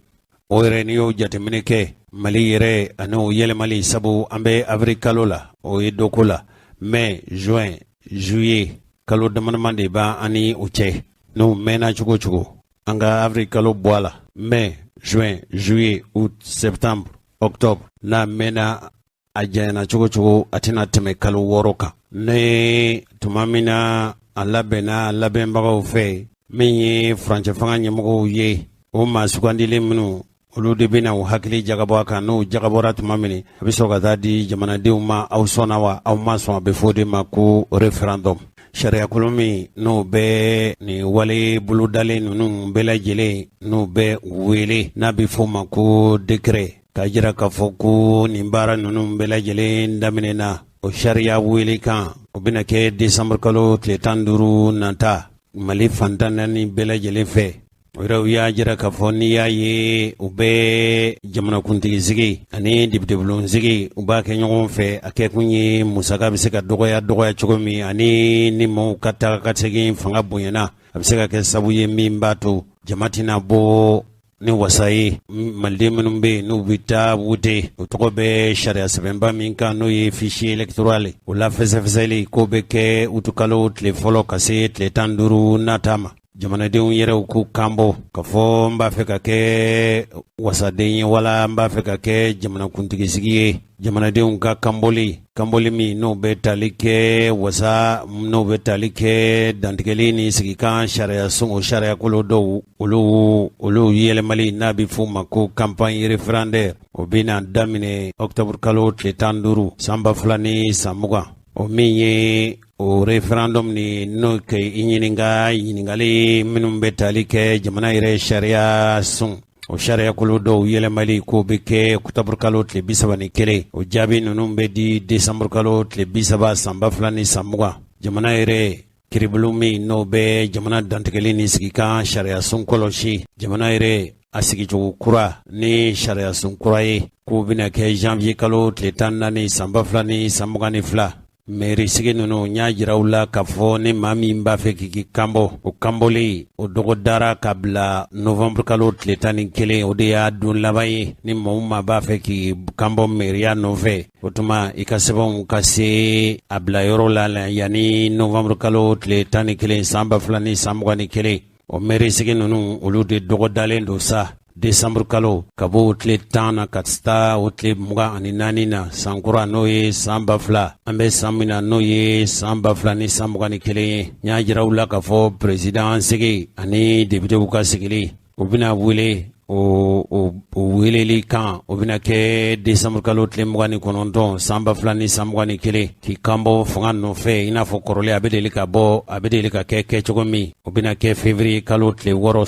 O yɛrɛ, n'i y'o jateminɛ kɛ Mali yɛrɛ ani o yɛlɛmali, sabu an bɛ avril kalo la, o ye dɔko la, mai, juin, juillet, kalo damadama de b'an ani o cɛ. N'o mɛnna cogo o cogo, an ka avril kalo bɔ a la, mai, juin, juillet, août, septembre, octobre, n'a mɛnna, a janyana cogo cogo, a tɛna tɛmɛ kalo 6 kan. Ne tuma min na a labɛnna labɛnbagaw fɛ, min ye furancɛ fanga ɲɛmɔgɔw ye, o maa sugandilen minnu, olu de bɛna u hakili jagabɔ a kan. N'o jagabɔra tuma min, a bɛ sɔrɔ ka taa di jamanadenw ma, aw sɔnna wa, aw ma sɔn. A bɛ fɔ o de ma ko référendum. Sariyakolo min n'o bɛ nin wale bolodalen ninnu bɛɛ lajɛlen, n'o bɛ wele n'a bɛ fɔ o ma ko décret, k'a jira k'a fɔ ko nin baara ninnu bɛɛ lajɛlen daminɛna, o sariya wele kan, o bɛna kɛ décembre kalo tile 15 nata Mali fan 14 bɛɛ lajɛlen fɛ. O yɛrɛ, u y'a jira k'a fɔ n'i y'a ye u bɛ jamanakuntigi sigi ani depitebulon sigi, u b'a kɛ ɲɔgɔn fɛ, a kɛkun ye musaka bɛ se ka dɔgɔya dɔgɔya cogo min, ani ni maaw ka taa ka segin fanga bonyana, a bɛ se ka kɛ sabu ye min b'a to jama tɛna bɔ ni wasa ye. Maliden minnu bɛ yen n'u bɛ taa wote, o tɔgɔ bɛ sariya sɛbɛnba min kan, n'o ye fichier électoral, o la fɛsɛfɛsɛli k'o bɛ kɛ utukalo tile 1 ka se tile 15 nata ma. Jamanadenw yɛrɛw k'u kan bɔ ka fɔ n b'a fɛ ka kɛ wasaden ye wala n b'a fɛ ka kɛ jamanakuntigi sigi ye. Jamanadenw ka kanbɔli, kanbɔli min n'o bɛ tali kɛ wasa, n'o bɛ tali kɛ dantigɛli ni sigikan sariya sun, o sariyakolo dɔw, olu yɛlɛmali, n'a bɛ f'o ma ko campagne référendaire, o bɛna daminɛ octobre kalo tile 15 san 2020. O min ye o référendum ni n'o kɛ i ɲininka ɲininkali minnu bɛ tali kɛ jamana yɛrɛ sariya sun, o sariyakolo dɔw yɛlɛmali, k'o bɛ kɛ octobre kalo tile 31. O jaabi ninnu bɛ di décembre kalo tile 30 san 2020. Jamana yɛrɛ kiribulon min n'o bɛ jamana dantigɛli ni sigikan sariyasun kɔlɔsi, jamana yɛrɛ a sigicogo kura ni sariyasun kura ye, k'o bɛna kɛ janvier kalo tile 14 san 2022. Mairie sigi ninnu, n y'a jira u la k'a fɔ ni maa min b'a fɛ k'i kanbɔ, o kanbɔli, o dɔgɔdara ka bila novembre kalo tile 11. O de y'a don laban ye. Ni maa o maa b'a fɛ k'i kanbɔ mairiya nɔfɛ, o tuma i ka sɛbɛnw ka se a bila yɔrɔ la yanni novembre kalo tile 11 san 2021. O mairie sigi ninnu, olu de dɔgɔdalen don sa décembre kalo, ka bɔ o tile 10 na ka taa o tile 24 na, san kura, n'o ye san 2000, an bɛ san min na, n'o ye san 2021 ye. N y'a jira u la k'a fɔ président sigi ani députéw ka sigili, o bɛna wele, o weleli kan, o bɛna kɛ décembre kalo tile 29 san 2021, k'i kanbɔ fanga nɔfɛ i n'a fɔ kɔrɔlen a bɛ deli ka bɔ, a bɛ deli ka kɛ kɛcogo min, o bɛna kɛ février kalo tile 6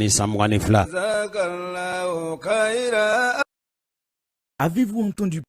san 2022. Avez-vous entendu